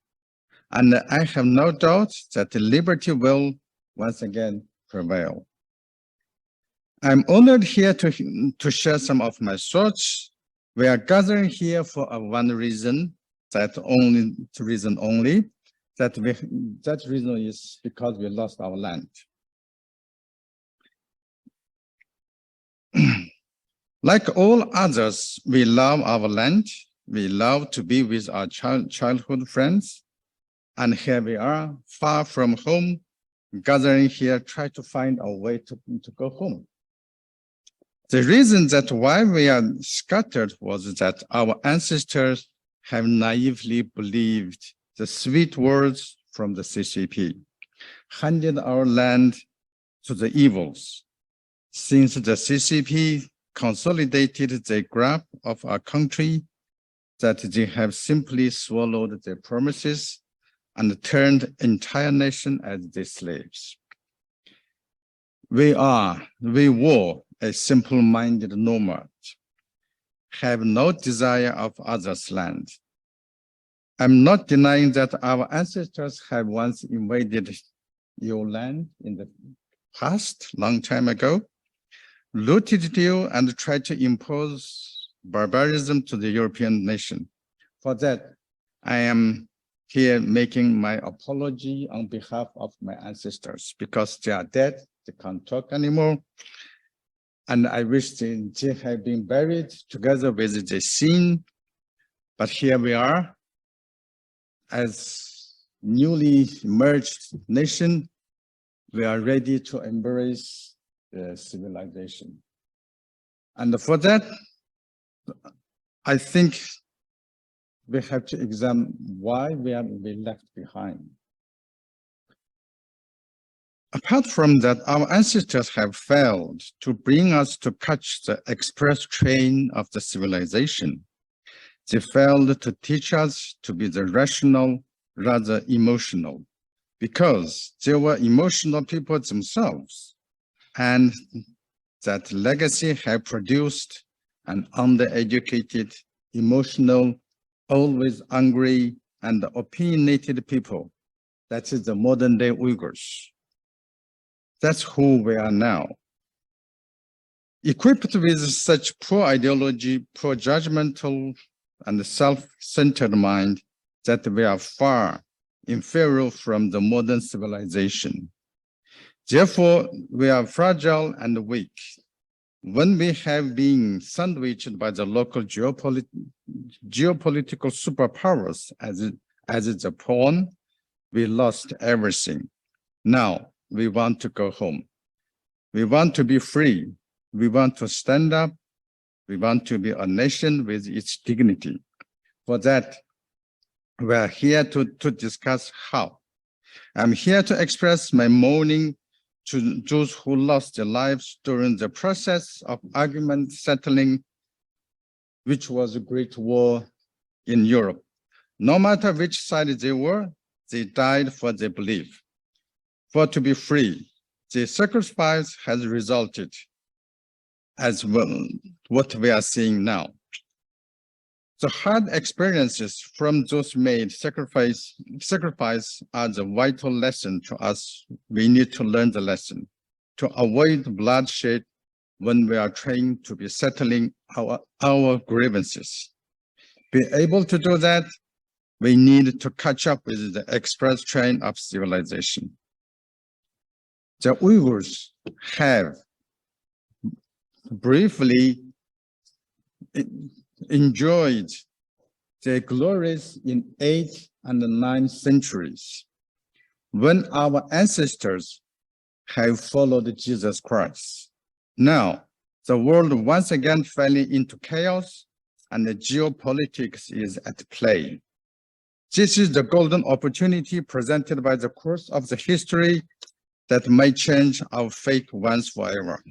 And I have no doubt that liberty will once again prevail. I'm honored here to, to share some of my thoughts. We are gathering here for a one reason, that only reason only, that we, that reason is because we lost our land. Like all others, we love our land. We love to be with our child, childhood friends. And here we are, far from home, gathering here, try to find a way to, to go home. The reason that why we are scattered was that our ancestors have naively believed the sweet words from the C C P, handed our land to the evils. Since the C C P consolidated their grasp of our country, that they have simply swallowed their promises and turned entire nation as their slaves. We are, we were a simple-minded nomad, have no desire of others' land. I'm not denying that our ancestors have once invaded your land in the past, long time ago, looted you and tried to impose barbarism to the European nation. For that, I am here making my apology on behalf of my ancestors because they are dead, they can't talk anymore. And I wish they, they had been buried together with the sin. But here we are, as newly emerged nation, we are ready to embrace the civilization. And for that, I think we have to examine why we are, we left behind. Apart from that, our ancestors have failed to bring us to catch the express train of the civilization. They failed to teach us to be the rational, rather emotional, because they were emotional people themselves, and that legacy have produced and undereducated, emotional, always angry, and opinionated people. That is the modern day Uyghurs. That's who we are now. Equipped with such poor ideology, poor judgmental, and self centered mind, that we are far inferior from the modern civilization. Therefore, we are fragile and weak. When we have been sandwiched by the local geopolit- geopolitical superpowers as, it, as it's a pawn, we lost everything. Now we want to go home. We want to be free. We want to stand up. We want to be a nation with its dignity. For that, we are here to, to discuss how. I'm here to express my mourning to those who lost their lives during the process of argument settling, which was a great war in Europe. No matter which side they were, they died for their belief. For to be free, the sacrifice has resulted as well what we are seeing now. The hard experiences from those made sacrifice, sacrifice are the vital lesson to us. We need to learn the lesson to avoid bloodshed when we are trying to be settling our, our grievances. Be able to do that, we need to catch up with the express train of civilization. The Uyghurs have briefly en- enjoyed their glories in eighth and ninth centuries when our ancestors have followed Jesus Christ. Now, the world once again falling into chaos and the geopolitics is at play. This is the golden opportunity presented by the course of the history that may change our fate once forever.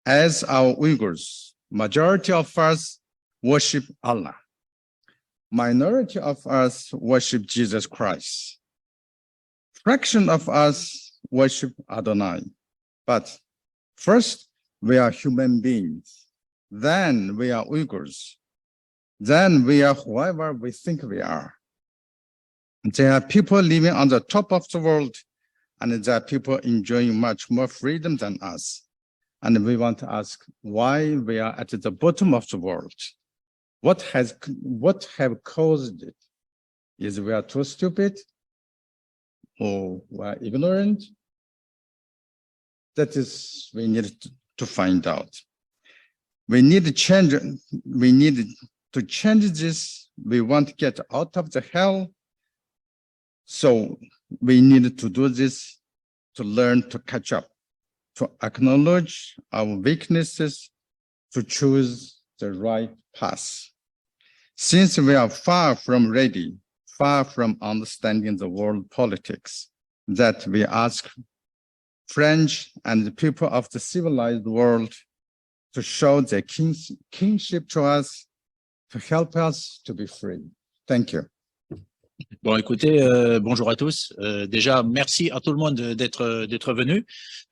As our Uyghurs, majority of us worship Allah. Minority of us worship Jesus Christ. Fraction of us worship Adonai. But first, we are human beings. Then we are Uyghurs. Then we are whoever we think we are. There are people living on the top of the world, and there are people enjoying much more freedom than us. And we want to ask why we are at the bottom of the world. What has what have caused it? Is we are too stupid or we are ignorant? That is, we need to find out. We need to change. We need to change this. We want to get out of the hell. So we need to do this to learn to catch up, to acknowledge our weaknesses, to choose the right path. Since we are far from ready, far from understanding the world politics, that we ask French and the people of the civilized world to show their kings, kingship to us, to help us to be free. Thank you. Bon, écoutez, euh, bonjour à tous. Euh, déjà, merci à tout le monde d'être d'être venu.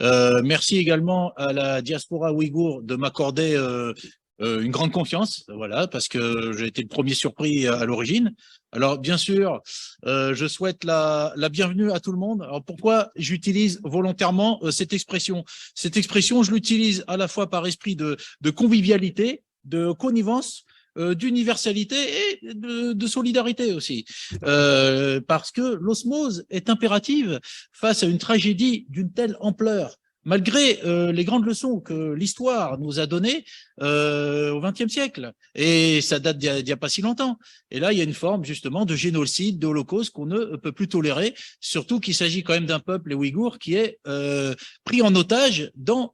Euh, merci également à la diaspora ouïghour de m'accorder euh, euh, une grande confiance, voilà, parce que j'ai été le premier surpris à l'origine. Alors, bien sûr, euh, je souhaite la, la bienvenue à tout le monde. Alors, pourquoi j'utilise volontairement euh, cette expression ? Cette expression, je l'utilise à la fois par esprit de, de convivialité, de connivence, euh, d'universalité et de, de solidarité aussi. Euh, parce que l'osmose est impérative face à une tragédie d'une telle ampleur. Malgré euh, les grandes leçons que l'histoire nous a données euh, au vingtième siècle, et ça date d'il n'y a, d'il y a pas si longtemps. Et là, il y a une forme justement de génocide, d'holocauste qu'on ne peut plus tolérer, surtout qu'il s'agit quand même d'un peuple, les Ouïghours, qui est euh, pris en otage dans,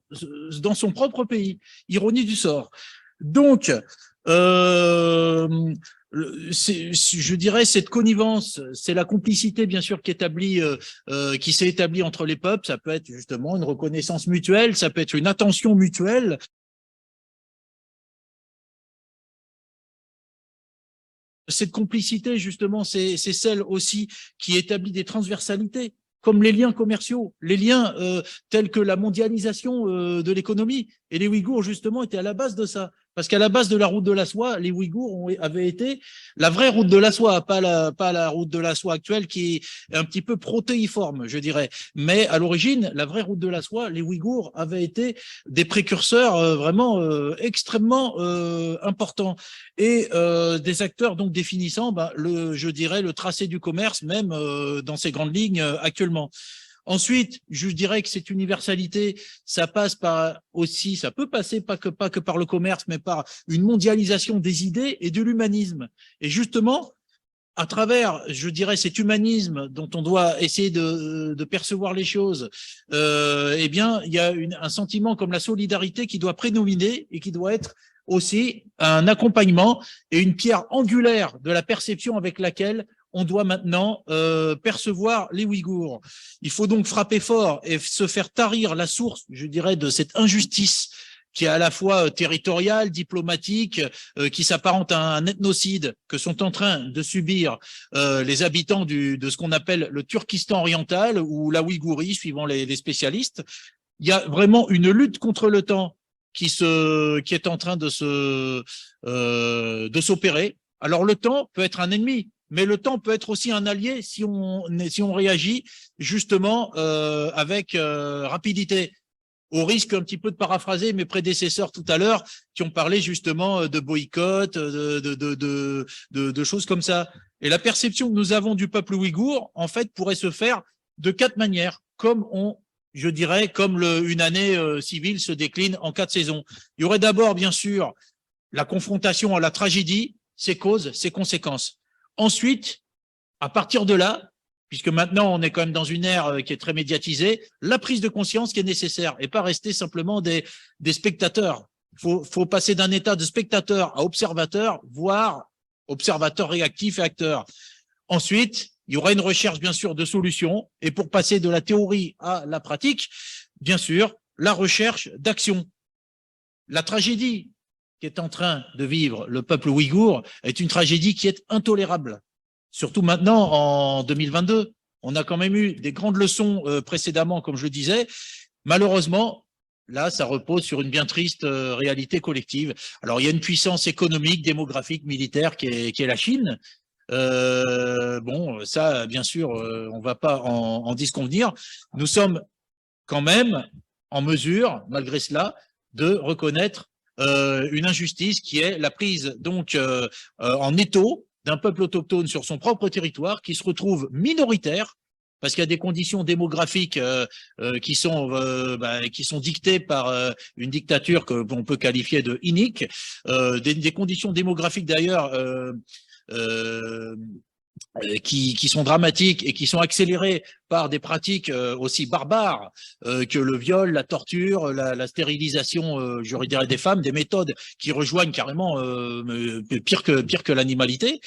dans son propre pays. Ironie du sort. Donc, euh, le- c'est- je dirais cette connivence, c'est la complicité bien sûr qui, établie, euh, euh, qui s'est établie entre les peuples. Ça peut être justement une reconnaissance mutuelle, ça peut être une attention mutuelle. Cette complicité, justement, c'est c'est celle aussi qui établit des transversalités, comme les liens commerciaux, les liens euh, tels que la mondialisation euh, de l'économie. Et les Ouïghours, justement, étaient à la base de ça. Parce qu'à la base de la route de la soie, les Ouïghours ont, avaient été la vraie route de la soie, pas la, pas la route de la soie actuelle qui est un petit peu protéiforme, je dirais. Mais à l'origine, la vraie route de la soie, les Ouïghours avaient été des précurseurs euh, vraiment euh, extrêmement euh, importants et euh, des acteurs donc définissant, bah, le, je dirais, le tracé du commerce, même euh, dans ses grandes lignes euh, actuellement. Ensuite, je dirais que cette universalité, ça passe par aussi, ça peut passer pas que, pas que par le commerce, mais par une mondialisation des idées et de l'humanisme. Et justement, à travers, je dirais, cet humanisme dont on doit essayer de, de percevoir les choses, euh, eh bien, il y a une, un sentiment comme la solidarité qui doit prédominer et qui doit être aussi un accompagnement et une pierre angulaire de la perception avec laquelle on doit maintenant euh, percevoir les Ouïghours. Il faut donc frapper fort et se faire tarir la source, je dirais, de cette injustice qui est à la fois euh, territoriale, diplomatique, euh, qui s'apparente à un ethnocide que sont en train de subir euh, les habitants du, de ce qu'on appelle le Turkistan oriental ou la Ouïghourie, suivant les, les spécialistes. Il y a vraiment une lutte contre le temps qui, se, qui est en train de se euh, de s'opérer. Alors le temps peut être un ennemi, mais le temps peut être aussi un allié si on, si on réagit justement euh, avec euh, rapidité. Au risque un petit peu de paraphraser mes prédécesseurs tout à l'heure, qui ont parlé justement euh, de boycott, euh, de, de, de, de, de choses comme ça. Et la perception que nous avons du peuple ouïghour, en fait, pourrait se faire de quatre manières, comme on, je dirais, comme le, une année euh, civile se décline en quatre saisons. Il y aurait d'abord, bien sûr, la confrontation à la tragédie, ses causes, ses conséquences. Ensuite, à partir de là, puisque maintenant on est quand même dans une ère euh, qui est très médiatisée, la prise de conscience qui est nécessaire et pas rester simplement des, des spectateurs. Il faut, faut passer d'un état de spectateur à observateur, voire observateur réactif et acteur. Ensuite, il y aura une recherche, bien sûr, de solutions. Et pour passer de la théorie à la pratique, bien sûr, la recherche d'action. La tragédie qu'est en train de vivre le peuple ouïghour est une tragédie qui est intolérable. Surtout maintenant, en deux mille vingt-deux. On a quand même eu des grandes leçons euh, précédemment, comme je le disais. Malheureusement, là, ça repose sur une bien triste euh, réalité collective. Alors, il y a une puissance économique, démographique, militaire qui est, qui est la Chine. Euh, bon, ça, bien sûr, euh, on ne va pas en, en disconvenir. Nous sommes quand même en mesure, malgré cela, de reconnaître euh, une injustice qui est la prise donc euh, euh, en étau d'un peuple autochtone sur son propre territoire qui se retrouve minoritaire parce qu'il y a des conditions démographiques euh, euh, qui sont euh, bah, qui sont dictées par euh, une dictature que l'on peut qualifier de inique, euh, des, des, conditions démographiques d'ailleurs euh, euh, euh, qui, qui, sont dramatiques et qui sont accélérées par des pratiques euh, aussi barbares euh, que le viol, la torture, la, la stérilisation, euh, je dirais, des femmes, des méthodes qui rejoignent carrément euh, pire que, pire que l'animalité,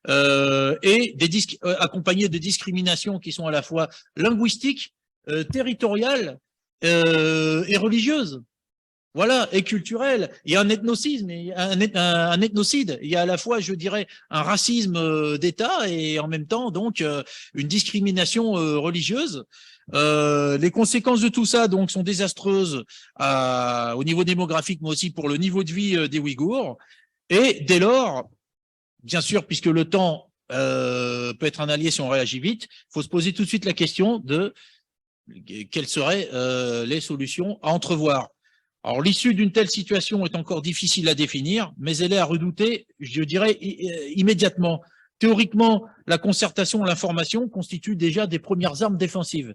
euh, et des euh, accompagnées de discriminations qui sont à la fois linguistiques, euh, territoriales euh, et religieuses. Voilà, et culturel. Il y a un ethnocisme, un, un, un, ethnocide. Il y a à la fois, je dirais, un racisme euh, d'État et en même temps, donc, euh, une discrimination euh, religieuse. Euh, les conséquences de tout ça, donc, sont désastreuses à, au niveau démographique, mais aussi pour le niveau de vie euh, des Ouïghours. Et dès lors, bien sûr, puisque le temps euh, peut être un allié si on réagit vite, il faut se poser tout de suite la question de quelles seraient euh, les solutions à entrevoir. Alors, l'issue d'une telle situation est encore difficile à définir, mais elle est à redouter, je dirais, euh, immédiatement. Théoriquement, la concertation, l'information constituent déjà des premières armes défensives.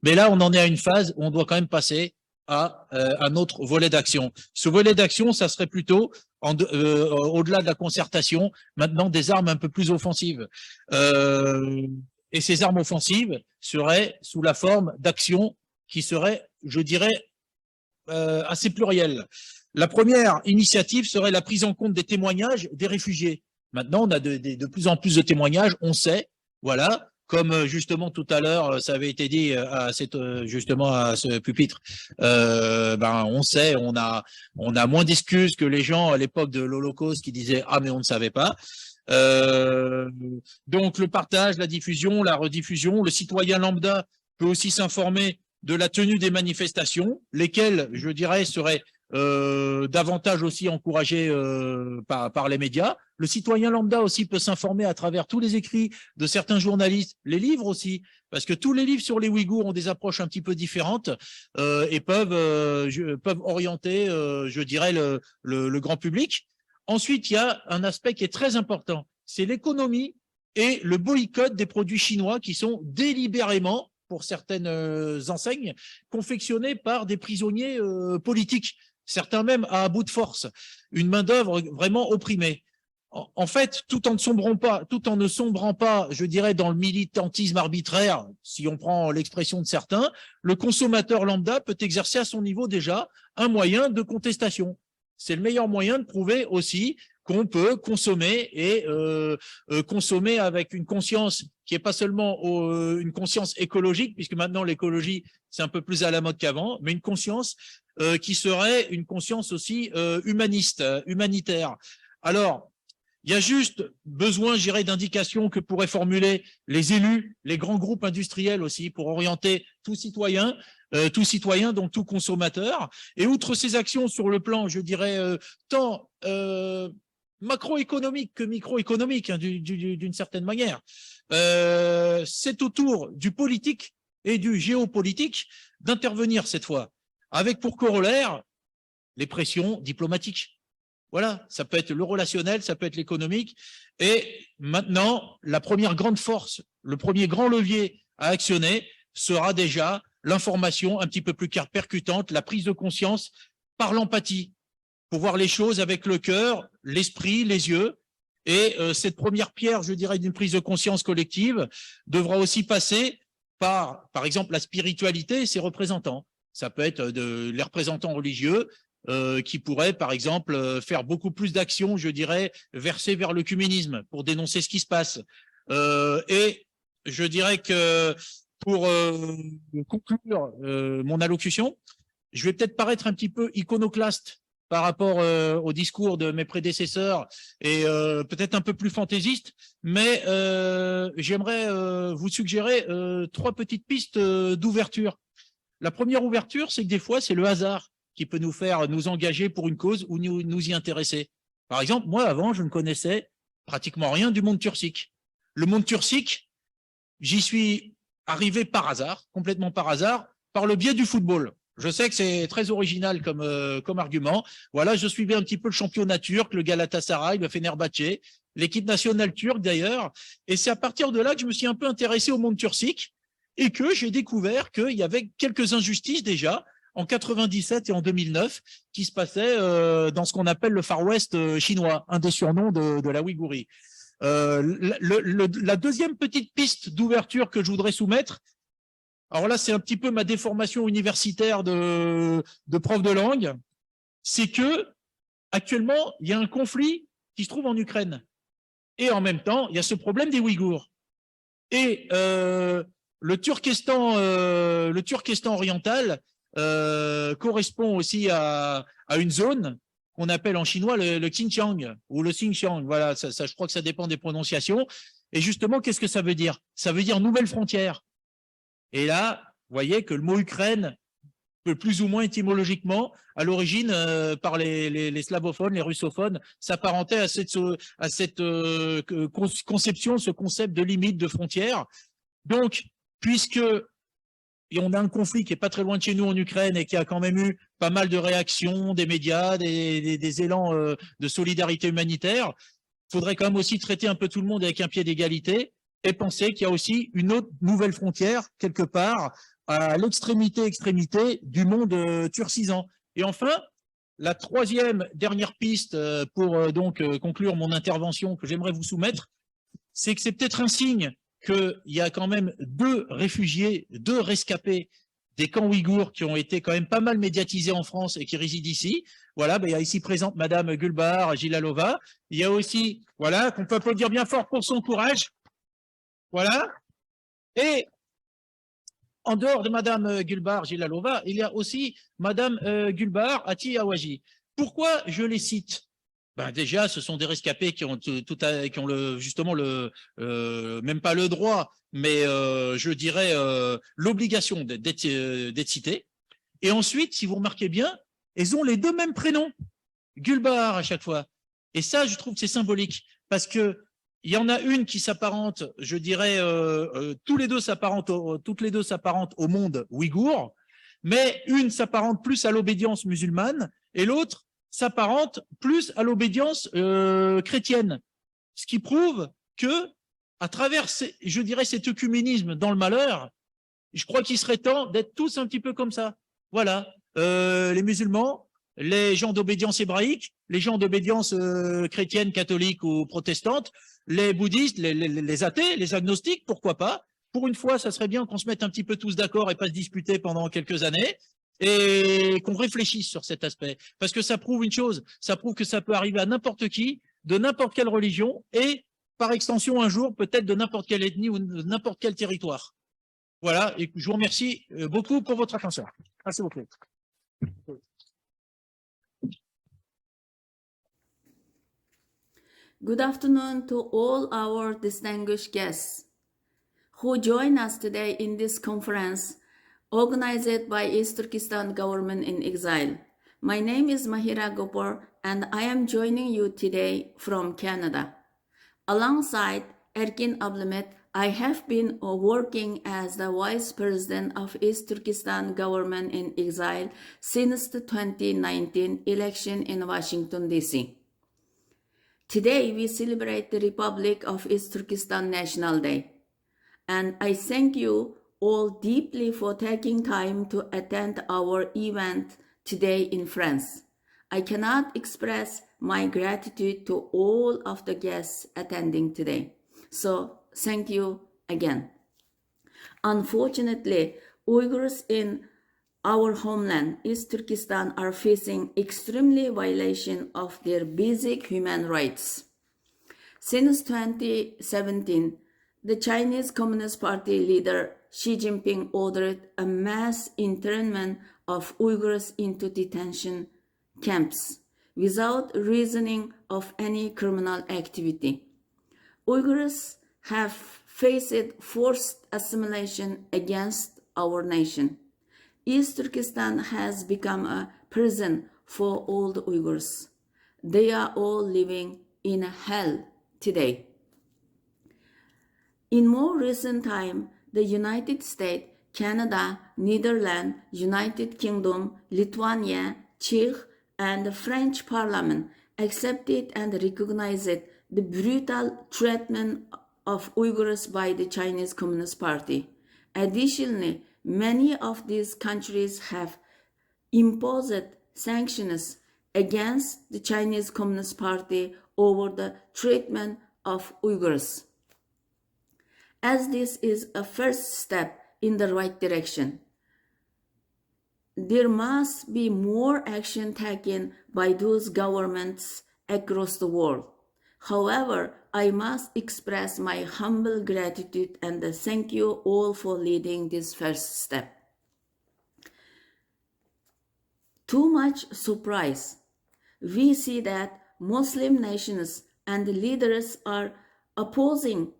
Mais là, on en est à une phase où on doit quand même passer à euh, un autre volet d'action. Ce volet d'action, ça serait plutôt, en, euh, au-delà de la concertation, maintenant des armes un peu plus offensives. Euh, et ces armes offensives seraient sous la forme d'actions qui seraient, je dirais, euh, assez plurielles. La première initiative serait la prise en compte des témoignages des réfugiés. Maintenant, on a de, de, de plus en plus de témoignages, on sait, voilà, comme euh, justement tout à l'heure, euh, ça avait été dit euh, à cette, euh, justement à ce pupitre, euh, ben, on sait, on a, on a moins d'excuses que les gens à l'époque de l'Holocauste qui disaient ah mais on ne savait pas. Euh, donc le partage, la diffusion, la rediffusion, le citoyen lambda peut aussi s'informer de la tenue des manifestations, lesquelles, je dirais, seraient euh, davantage aussi encouragé euh, par, par les médias. Le citoyen lambda aussi peut s'informer à travers tous les écrits de certains journalistes, les livres aussi, parce que tous les livres sur les Ouïghours ont des approches un petit peu différentes euh, et peuvent, euh, je- peuvent orienter, euh, je dirais, le, le- le grand public. Ensuite, il y a un aspect qui est très important, c'est l'économie et le boycott des produits chinois qui sont délibérément, pour certaines euh, enseignes, confectionnés par des prisonniers euh, politiques, certains même à bout de force, une main-d'œuvre vraiment opprimée. En, en fait, tout en ne sombrant pas, tout en ne sombrant pas, je dirais, dans le militantisme arbitraire, si on prend l'expression de certains, le consommateur lambda peut exercer à son niveau déjà un moyen de contestation. C'est le meilleur moyen de prouver aussi qu'on peut consommer et euh, euh, consommer avec une conscience qui est pas seulement euh, une conscience écologique, puisque maintenant l'écologie c'est un peu plus à la mode qu'avant, mais une conscience euh, qui serait une conscience aussi euh, humaniste, euh, humanitaire. Alors, il y a juste besoin, j'irais, d'indications que pourraient formuler les élus, les grands groupes industriels aussi, pour orienter tout citoyen, euh, tout citoyen, donc tout consommateur. Et outre ces actions sur le plan, je dirais, euh, tant euh, macroéconomique que microéconomique, hein, du- du- d'une certaine manière, euh, c'est au tour du politique et du géopolitique d'intervenir cette fois, avec pour corollaire les pressions diplomatiques. Voilà, ça peut être le relationnel, ça peut être l'économique. Et maintenant, la première grande force, le premier grand levier à actionner sera déjà l'information un petit peu plus percutante, la prise de conscience par l'empathie, pour voir les choses avec le cœur, l'esprit, les yeux. Et euh, cette première pierre, je dirais, d'une prise de conscience collective devra aussi passer par, par exemple, la spiritualité et ses représentants. Ça peut être de, les représentants religieux euh, qui pourraient, par exemple, euh, faire beaucoup plus d'actions, je dirais, versées vers l'œcuménisme pour dénoncer ce qui se passe. Euh, et je dirais que pour euh, conclure euh, mon allocution, je vais peut-être paraître un petit peu iconoclaste par rapport euh, au discours de mes prédécesseurs et euh, peut-être un peu plus fantaisiste, mais euh, j'aimerais euh, vous suggérer euh, trois petites pistes euh, d'ouverture. La première ouverture, c'est que des fois, c'est le hasard qui peut nous faire nous engager pour une cause ou nous, nous y intéresser. Par exemple, moi, avant, je ne connaissais pratiquement rien du monde turcique. Le monde turcique, j'y suis arrivé par hasard, complètement par hasard, par le biais du football. Je sais que c'est très original comme, euh, comme argument. Voilà, je suivais un petit peu le championnat turc, le Galatasaray, le Fenerbahçe, l'équipe nationale turque d'ailleurs. Et c'est à partir de là que je me suis un peu intéressé au monde turcique et que j'ai découvert qu'il y avait quelques injustices déjà en quatre-vingt-dix-sept et en deux mille neuf qui se passaient euh, dans ce qu'on appelle le Far West euh, chinois, un des surnoms de, de la Ouïghorie. Euh, le- le- le- la deuxième petite piste d'ouverture que je voudrais soumettre, alors là c'est un petit peu ma déformation universitaire de, de prof de langue, c'est que actuellement il y a un conflit qui se trouve en Ukraine. Et en même temps, il y a ce problème des Ouïghours. Et euh, le Turkestan, euh, le Turkestan oriental euh, correspond aussi à, à une zone qu'on appelle en chinois le, le Xinjiang ou le Xinjiang. Voilà, ça, ça, je crois que ça dépend des prononciations. Et justement, qu'est-ce que ça veut dire ? Ça veut dire nouvelle frontière. Et là, vous voyez que le mot Ukraine peut plus ou moins étymologiquement, à l'origine, euh, par les, les- les slavophones, les russophones, s'apparenter à cette, à cette euh, con- conception, ce concept de limite, de frontière. Donc, puisque on a un conflit qui est pas très loin de chez nous en Ukraine et qui a quand même eu pas mal de réactions des médias, des, des- des élans euh, de solidarité humanitaire, il faudrait quand même aussi traiter un peu tout le monde avec un pied d'égalité et penser qu'il y a aussi une autre nouvelle frontière, quelque part, à l'extrémité, extrémité du monde euh, turcisant. Et enfin, la troisième, dernière piste euh, pour euh, donc euh, conclure mon intervention que j'aimerais vous soumettre, c'est que c'est peut-être un signe qu'il y a quand même deux réfugiés, deux rescapés des camps ouïghours qui ont été quand même pas mal médiatisés en France et qui résident ici. Voilà, ben, il y a ici présente Madame Gulbar Gilalova. Il y a aussi, voilà, qu'on peut applaudir bien fort pour son courage. Voilà. Et en dehors de Madame euh, Gulbar Gilalova, il y a aussi Madame euh, Gulbar Ati Awaji. Pourquoi je les cite ? Ben déjà, ce sont des rescapés qui ont tout, tout à- qui ont le, justement le, euh, même pas le droit, mais euh, je dirais euh, l'obligation d'être- d'être euh, d'être cités. Et ensuite, si vous remarquez bien, elles ont les deux mêmes prénoms. Gulbahar à chaque fois. Et ça, je trouve que c'est symbolique. Parce que il y en a une qui s'apparente, je dirais, euh, euh, tous les deux s'apparentent au, toutes les deux s'apparentent au monde ouïghour, mais une s'apparente plus à l'obédience musulmane et l'autre s'apparente plus à l'obédience euh, chrétienne. Ce qui prouve que, à travers, ces- je dirais, cet œcuménisme dans le malheur, je crois qu'il serait temps d'être tous un petit peu comme ça. Voilà. Euh, les musulmans, les gens d'obédience hébraïque, les gens d'obédience euh, chrétienne, catholique ou protestante, les bouddhistes, les, les- les athées, les agnostiques, pourquoi pas. Pour une fois, ça serait bien qu'on se mette un petit peu tous d'accord et pas se disputer pendant quelques années et qu'on réfléchisse sur cet aspect. Parce que ça prouve une chose, ça prouve que ça peut arriver à n'importe qui, de n'importe quelle religion et par extension un jour peut-être de n'importe quelle ethnie ou de n'importe quel territoire. Voilà, et je vous remercie euh, beaucoup pour votre attention. Merci beaucoup. Good afternoon to all our distinguished guests who join us today in this conference organized by East Turkestan Government in Exile. My name is Mahira Gopur and I am joining you today from Canada. Alongside Erkin Ablamet, I have been working as the Vice President of East Turkestan Government in Exile since the twenty nineteen election in Washington, D C. Today, we celebrate the Republic of East Turkestan National Day. And I thank you all deeply for taking time to attend our event today in France. I cannot express my gratitude to all of the guests attending today. So, thank you again. Unfortunately, Uyghurs in our homeland, East Turkestan, are facing extremely violation of their basic human rights. Since twenty seventeen, the Chinese Communist Party leader Xi Jinping ordered a mass internment of Uyghurs into detention camps without reasoning of any criminal activity. Uyghurs have faced forced assimilation against our nation. East Turkestan has become a prison for all the Uyghurs. They are all living in a hell today. In more recent time, the United States, Canada, Netherlands, United Kingdom, Lithuania, Czech, and the French Parliament accepted and recognized the brutal treatment of Uyghurs by the Chinese Communist Party. Additionally, many of these countries have imposed sanctions against the Chinese Communist Party over the treatment of Uyghurs. As this is a first step in the right direction, there must be more action taken by those governments across the world. However, I must express my humble gratitude and thank you all for leading this first step. To much surprise, we see that Muslim nations and leaders are opposing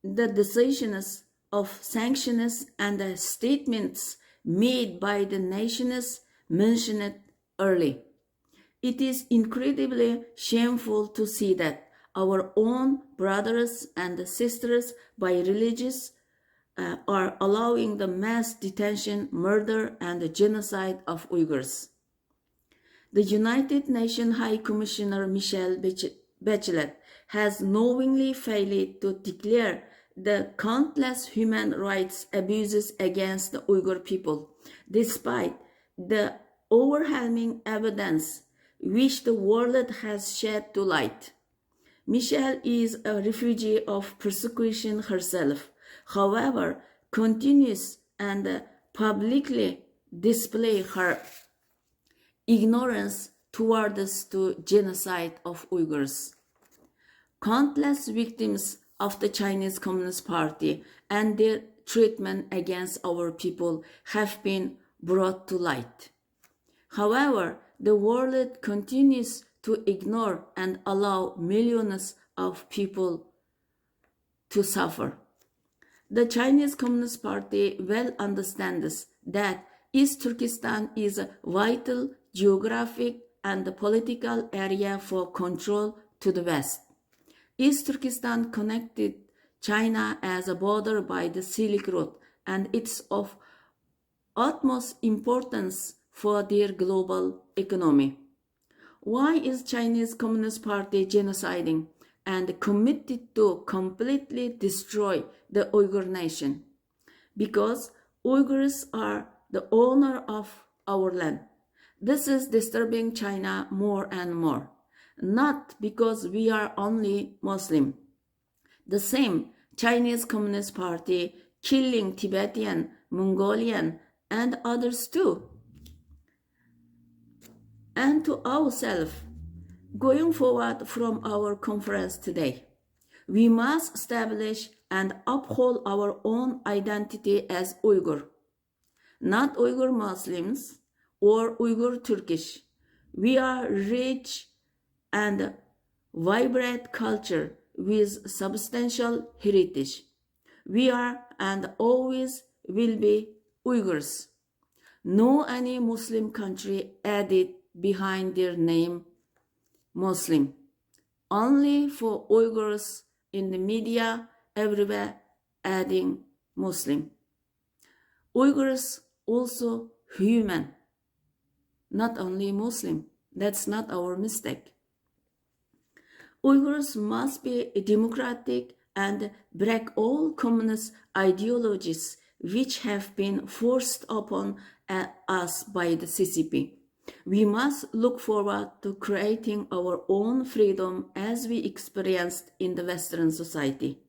the decisions of sanctions and the statements made by the nations mentioned early. It is incredibly shameful to see that our own brothers and sisters by religious uh, are allowing the mass detention, murder, and the genocide of Uyghurs. The United Nations High Commissioner Michelle Bach- Bachelet has knowingly failed to declare the countless human rights abuses against the Uyghur people, despite the overwhelming evidence which the world has shed to light. Michelle is a refugee of persecution herself, however, continues and publicly display her ignorance towards the genocide of Uyghurs. Countless victims of the Chinese Communist Party and their treatment against our people have been brought to light. However, the world continues to ignore and allow millions of people to suffer. The Chinese Communist Party well understands that East Turkestan is a vital geographic and political area for control to the west. East Turkestan connected China as a border by the Silk Road, and it's of utmost importance for their global economy. Why is Chinese Communist Party genociding and committed to completely destroy the Uyghur nation? Because Uyghurs are the owner of our land. This is disturbing China more and more. Not because we are only Muslim. The same Chinese Communist Party killing Tibetan, Mongolian, and others too. And to ourselves, going forward from our conference today, we must establish and uphold our own identity as Uyghur. Not Uyghur Muslims or Uyghur Turkish. We are rich and vibrant culture with substantial heritage. We are and always will be Uyghurs. No any Muslim country added behind their name Muslim. Only for Uyghurs in the media everywhere adding Muslim. Uyghurs also human, not only Muslim. That's not our mistake. Uyghurs must be democratic and break all communist ideologies which have been forced upon uh, us by the C C P. We must look forward to creating our own freedom as we experienced in the Western society.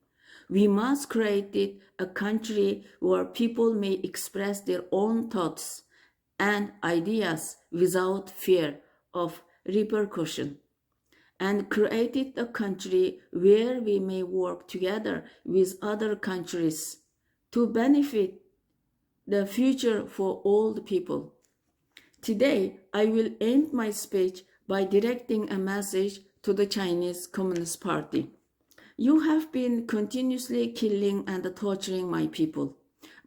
We must create it a country where people may express their own thoughts and ideas without fear of repercussion, and created a country where we may work together with other countries to benefit the future for all the people. Today, I will end my speech by directing a message to the Chinese Communist Party. You have been continuously killing and torturing my people.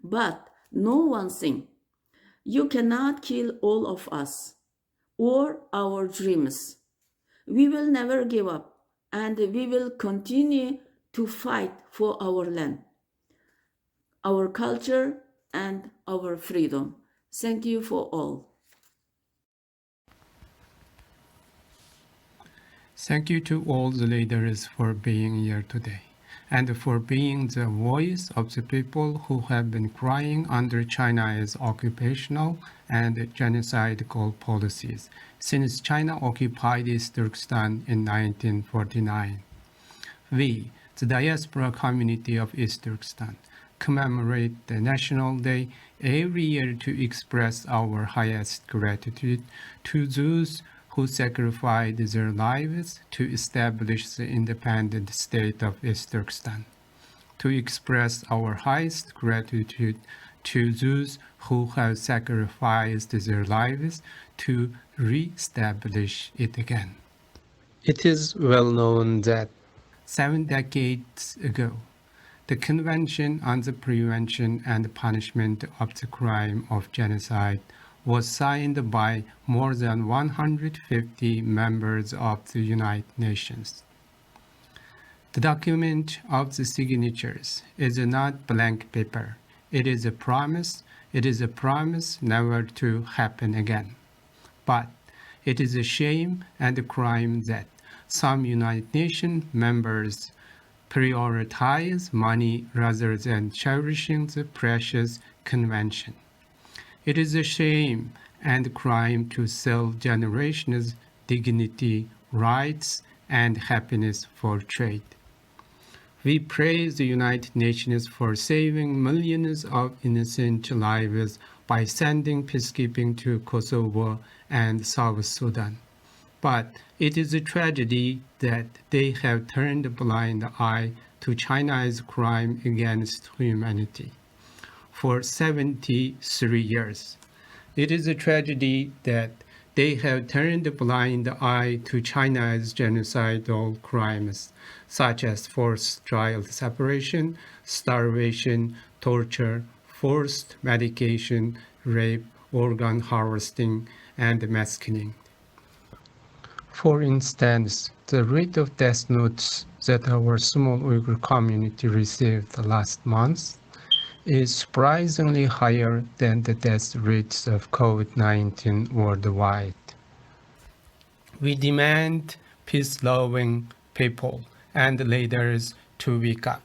But know one thing, you cannot kill all of us or our dreams. We will never give up, and we will continue to fight for our land, our culture, and our freedom. Thank you for all. Thank you to all the leaders for being here today and for being the voice of the people who have been crying under China's occupational and genocidal policies since China occupied East Turkestan in nineteen forty-nine. We, the diaspora community of East Turkestan, commemorate the National Day every year to express our highest gratitude to those who sacrificed their lives to establish the independent state of East Turkestan, to express our highest gratitude to those who have sacrificed their lives to re-establish it again. It is well known that seven decades ago, the Convention on the Prevention and Punishment of the Crime of Genocide was signed by more than one hundred fifty members of the United Nations. The document of the signatures is not blank paper. It is a promise. It is a promise never to happen again. But it is a shame and a crime that some United Nations members prioritize money rather than cherishing the precious convention. It is a shame and crime to sell generations' dignity, rights, and happiness for trade. We praise the United Nations for saving millions of innocent lives by sending peacekeeping to Kosovo and South Sudan. But it is a tragedy that they have turned a blind eye to China's crime against humanity for seventy-three years. It is a tragedy that they have turned a blind eye to China's genocidal crimes, such as forced child separation, starvation, torture, forced medication, rape, organ harvesting, and masking. For instance, the rate of death notes that our small Uyghur community received last month is surprisingly higher than the death rates of COVID nineteen worldwide. We demand peace-loving people and leaders to wake up.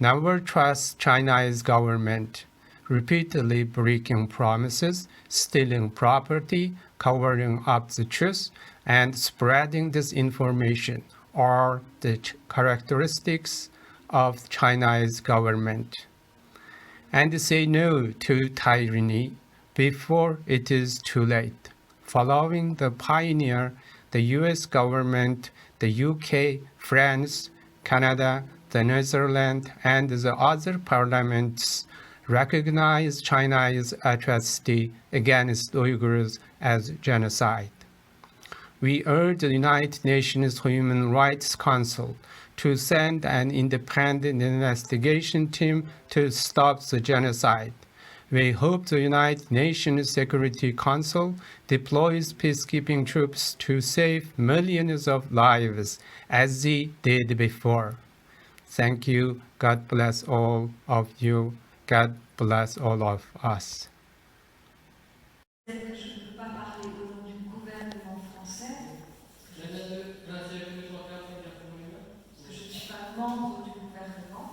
Never trust China's government. Repeatedly breaking promises, stealing property, covering up the truth, and spreading disinformation are the ch- characteristics of China's government. And say no to tyranny before it is too late. Following the pioneer, the U S government, the U K, France, Canada, the Netherlands, and the other parliaments recognize China's atrocity against Uyghurs as genocide. We urge the United Nations Human Rights Council to send an independent investigation team to stop the genocide. We hope the United Nations Security Council deploys peacekeeping troops to save millions of lives as they did before. Thank you. God bless all of you. God bless all of us. Je ne peux pas parler au nom du gouvernement français, parce que je ne suis pas membre du gouvernement.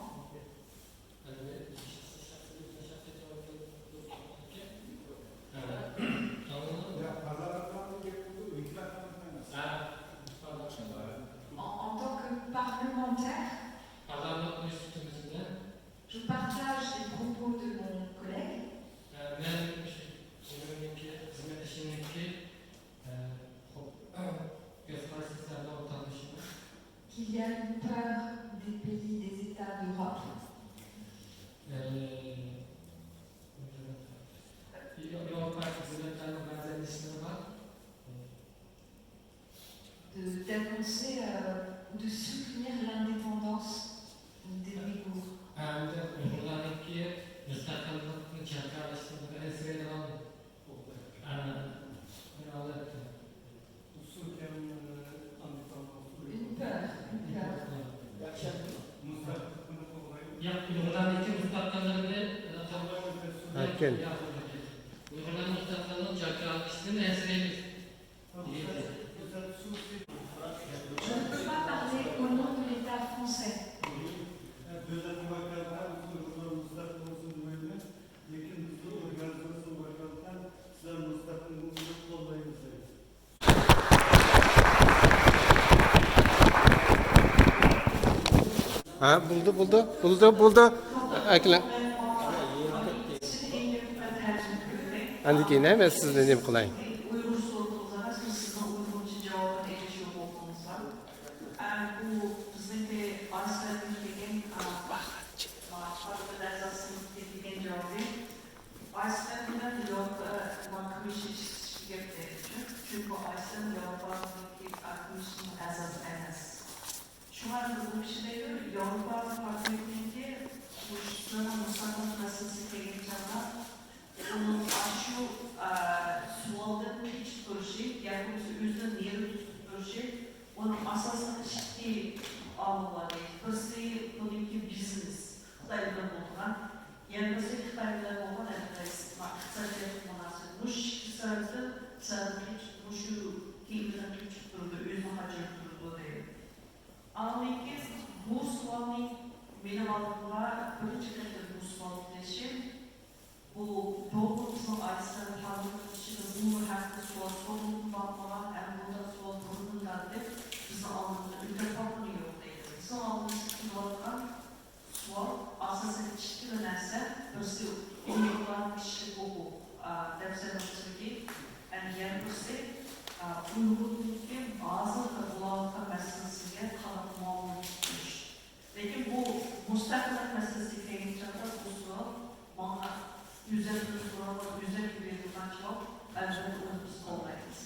En, en tant que parlementaire, je partage les propos de mon collègue. مەن مۇشۇ مېنىڭكى خىزمەتدىشىمنىڭكى، ئە، خوپ، گەپ قىلىشنى سەۋەبى ئوتاقدىشىمنىڭ. Qu'il y a une peur des pays, des États d'Europe. ئە، ياۋروپا دۆلەتلەرنىڭ بەزى ئەندىشىلىرى بار. De, d'annoncer, euh, ou de soutenir l'indépendance des Ouïghours. ھەمدە ئۇيغۇرلارنىڭكى مۇستەقىللىقنى جاكارلىشىنى ئەنسىرەيدىغان، ئە، بىر ھالەت. Une peur, une peur. ياق، ئۇيغۇرلارنىڭكى مۇستەقىللىقىنى، ئە، قوغدايمىز. ئەركىن. ئۇيغۇرلارنىڭ مۇستەقىللىقىنى جاكارلىشىدىن ئەنسىرەيمىز. Je ne peux pas parler au nom de l'État français. دۆلەتنىڭ ۋاكالىتىدە ئۇيغۇرلار مۇستەقىل بولسۇن دېمەيمەن، لېكىن بىزنىڭ ئورگانىزمىمىزنىڭ ۋاكالىتىدە سىلەر مۇستەقىل بولۇشىنى قوللايمىز دەيمىز. ھە، بولدى، بولدى، بولدى، بولدى. ئەكېلىڭ. ئاندىن كېيىن ھە، مەن سىزنى نېمە قىلاي؟ ئۇيغۇر سورىقىڭىزغا سىزنىڭ ئۇيغۇرچە جاۋابىنى ئېلىش ھوقۇقىڭىز بار. ئە، بۇ بىزنىڭكى ئايسىلەندىن كېلگەن، ئە، پارلامېنت ئەزاسىنىڭ كېلگەن جاۋابى. ئايسىلەند بىلەن ياۋروپا، ئە، كومىسسىيىسى گەپ دەيدۇ. چۈنكى ئايسىلەند ياۋروپا، ئە، كومىسسىيىسىنىڭ ئەزاسى ئەمەس. شۇڭا بۇ كىشى دەيدۇ، ياۋروپا پارلامېنتىنىڭكى مۇشۇ سىلەرنىڭ مۇستەقىللىق مەسىلىسىگە كەلگەن چاغدا، ئۇنىڭ ئاشۇ، ئە، سوئالدىن قېچىپ تۇرۇشى ياكى بولمىسا ئۆزىنى نېرى تۇتۇپ تۇرۇشى، ئۇنىڭ ئاساسلىق ئىككى ئامىلى بار دەيدۇ. بىرسى بۇنىڭكى بىزنېس، خىتاي بىلەن بولىدىغان، يەنە بىرسى خىتاي بىلەن بولغان ئىقتىسادىي مۇناسىۋەت. مۇشۇ ئىككى سەۋەبتىن سەدىن قېچىپ، مۇشۇ تېمىدىن قېچىپ تۇرىدۇ، ئۆزىنى قاچۇرۇپ تۇرىدۇ دەيدۇ. ئاندىن كېيىن بۇ سوئالنى مېنىڭ ئالدىمغا بىرىنچى قېتىم بۇ سوئال قىلىشىم، بۇ، بۇ بىزنىڭ ئايسىلەند پارلامېنت ئىچىدە بۇ ھەقتە سوئال سورىلىپ باقمىغان ھەم بۇنداق سوئال بۇرۇندىن تارتىپ بىزنىڭ ئالدىمىزدا ئۆتۈپ باققىنى يوق دەيدۇ. بىزنىڭ ئالدىمىزغا كېلىۋاتقان سوئال ئاساسەن ئىككىلا نەرسە، بىرسى ئۇيغۇرلارنىڭ كىشىلىك ھوقۇق، ئا، دەپسەندىچىلىكى، ھەم يەنە بىرسى، ئا، ئۇيغۇرنىڭكى ھازىرقى بولۇۋاتقان مەسىلىسىگە قانداق مۇئامىلە تۇتۇش. لېكىن بۇ مۇستەقىللىق مەسىلىسىگە كەلگەن چاغدا بۇ سوئال ماڭا ئۆزەكلىنىپ تۇرغان، ئۆزەككە بېرىلغان جاۋاب، ئەلۋەتتە ئۇنى بىز قوللايمىز.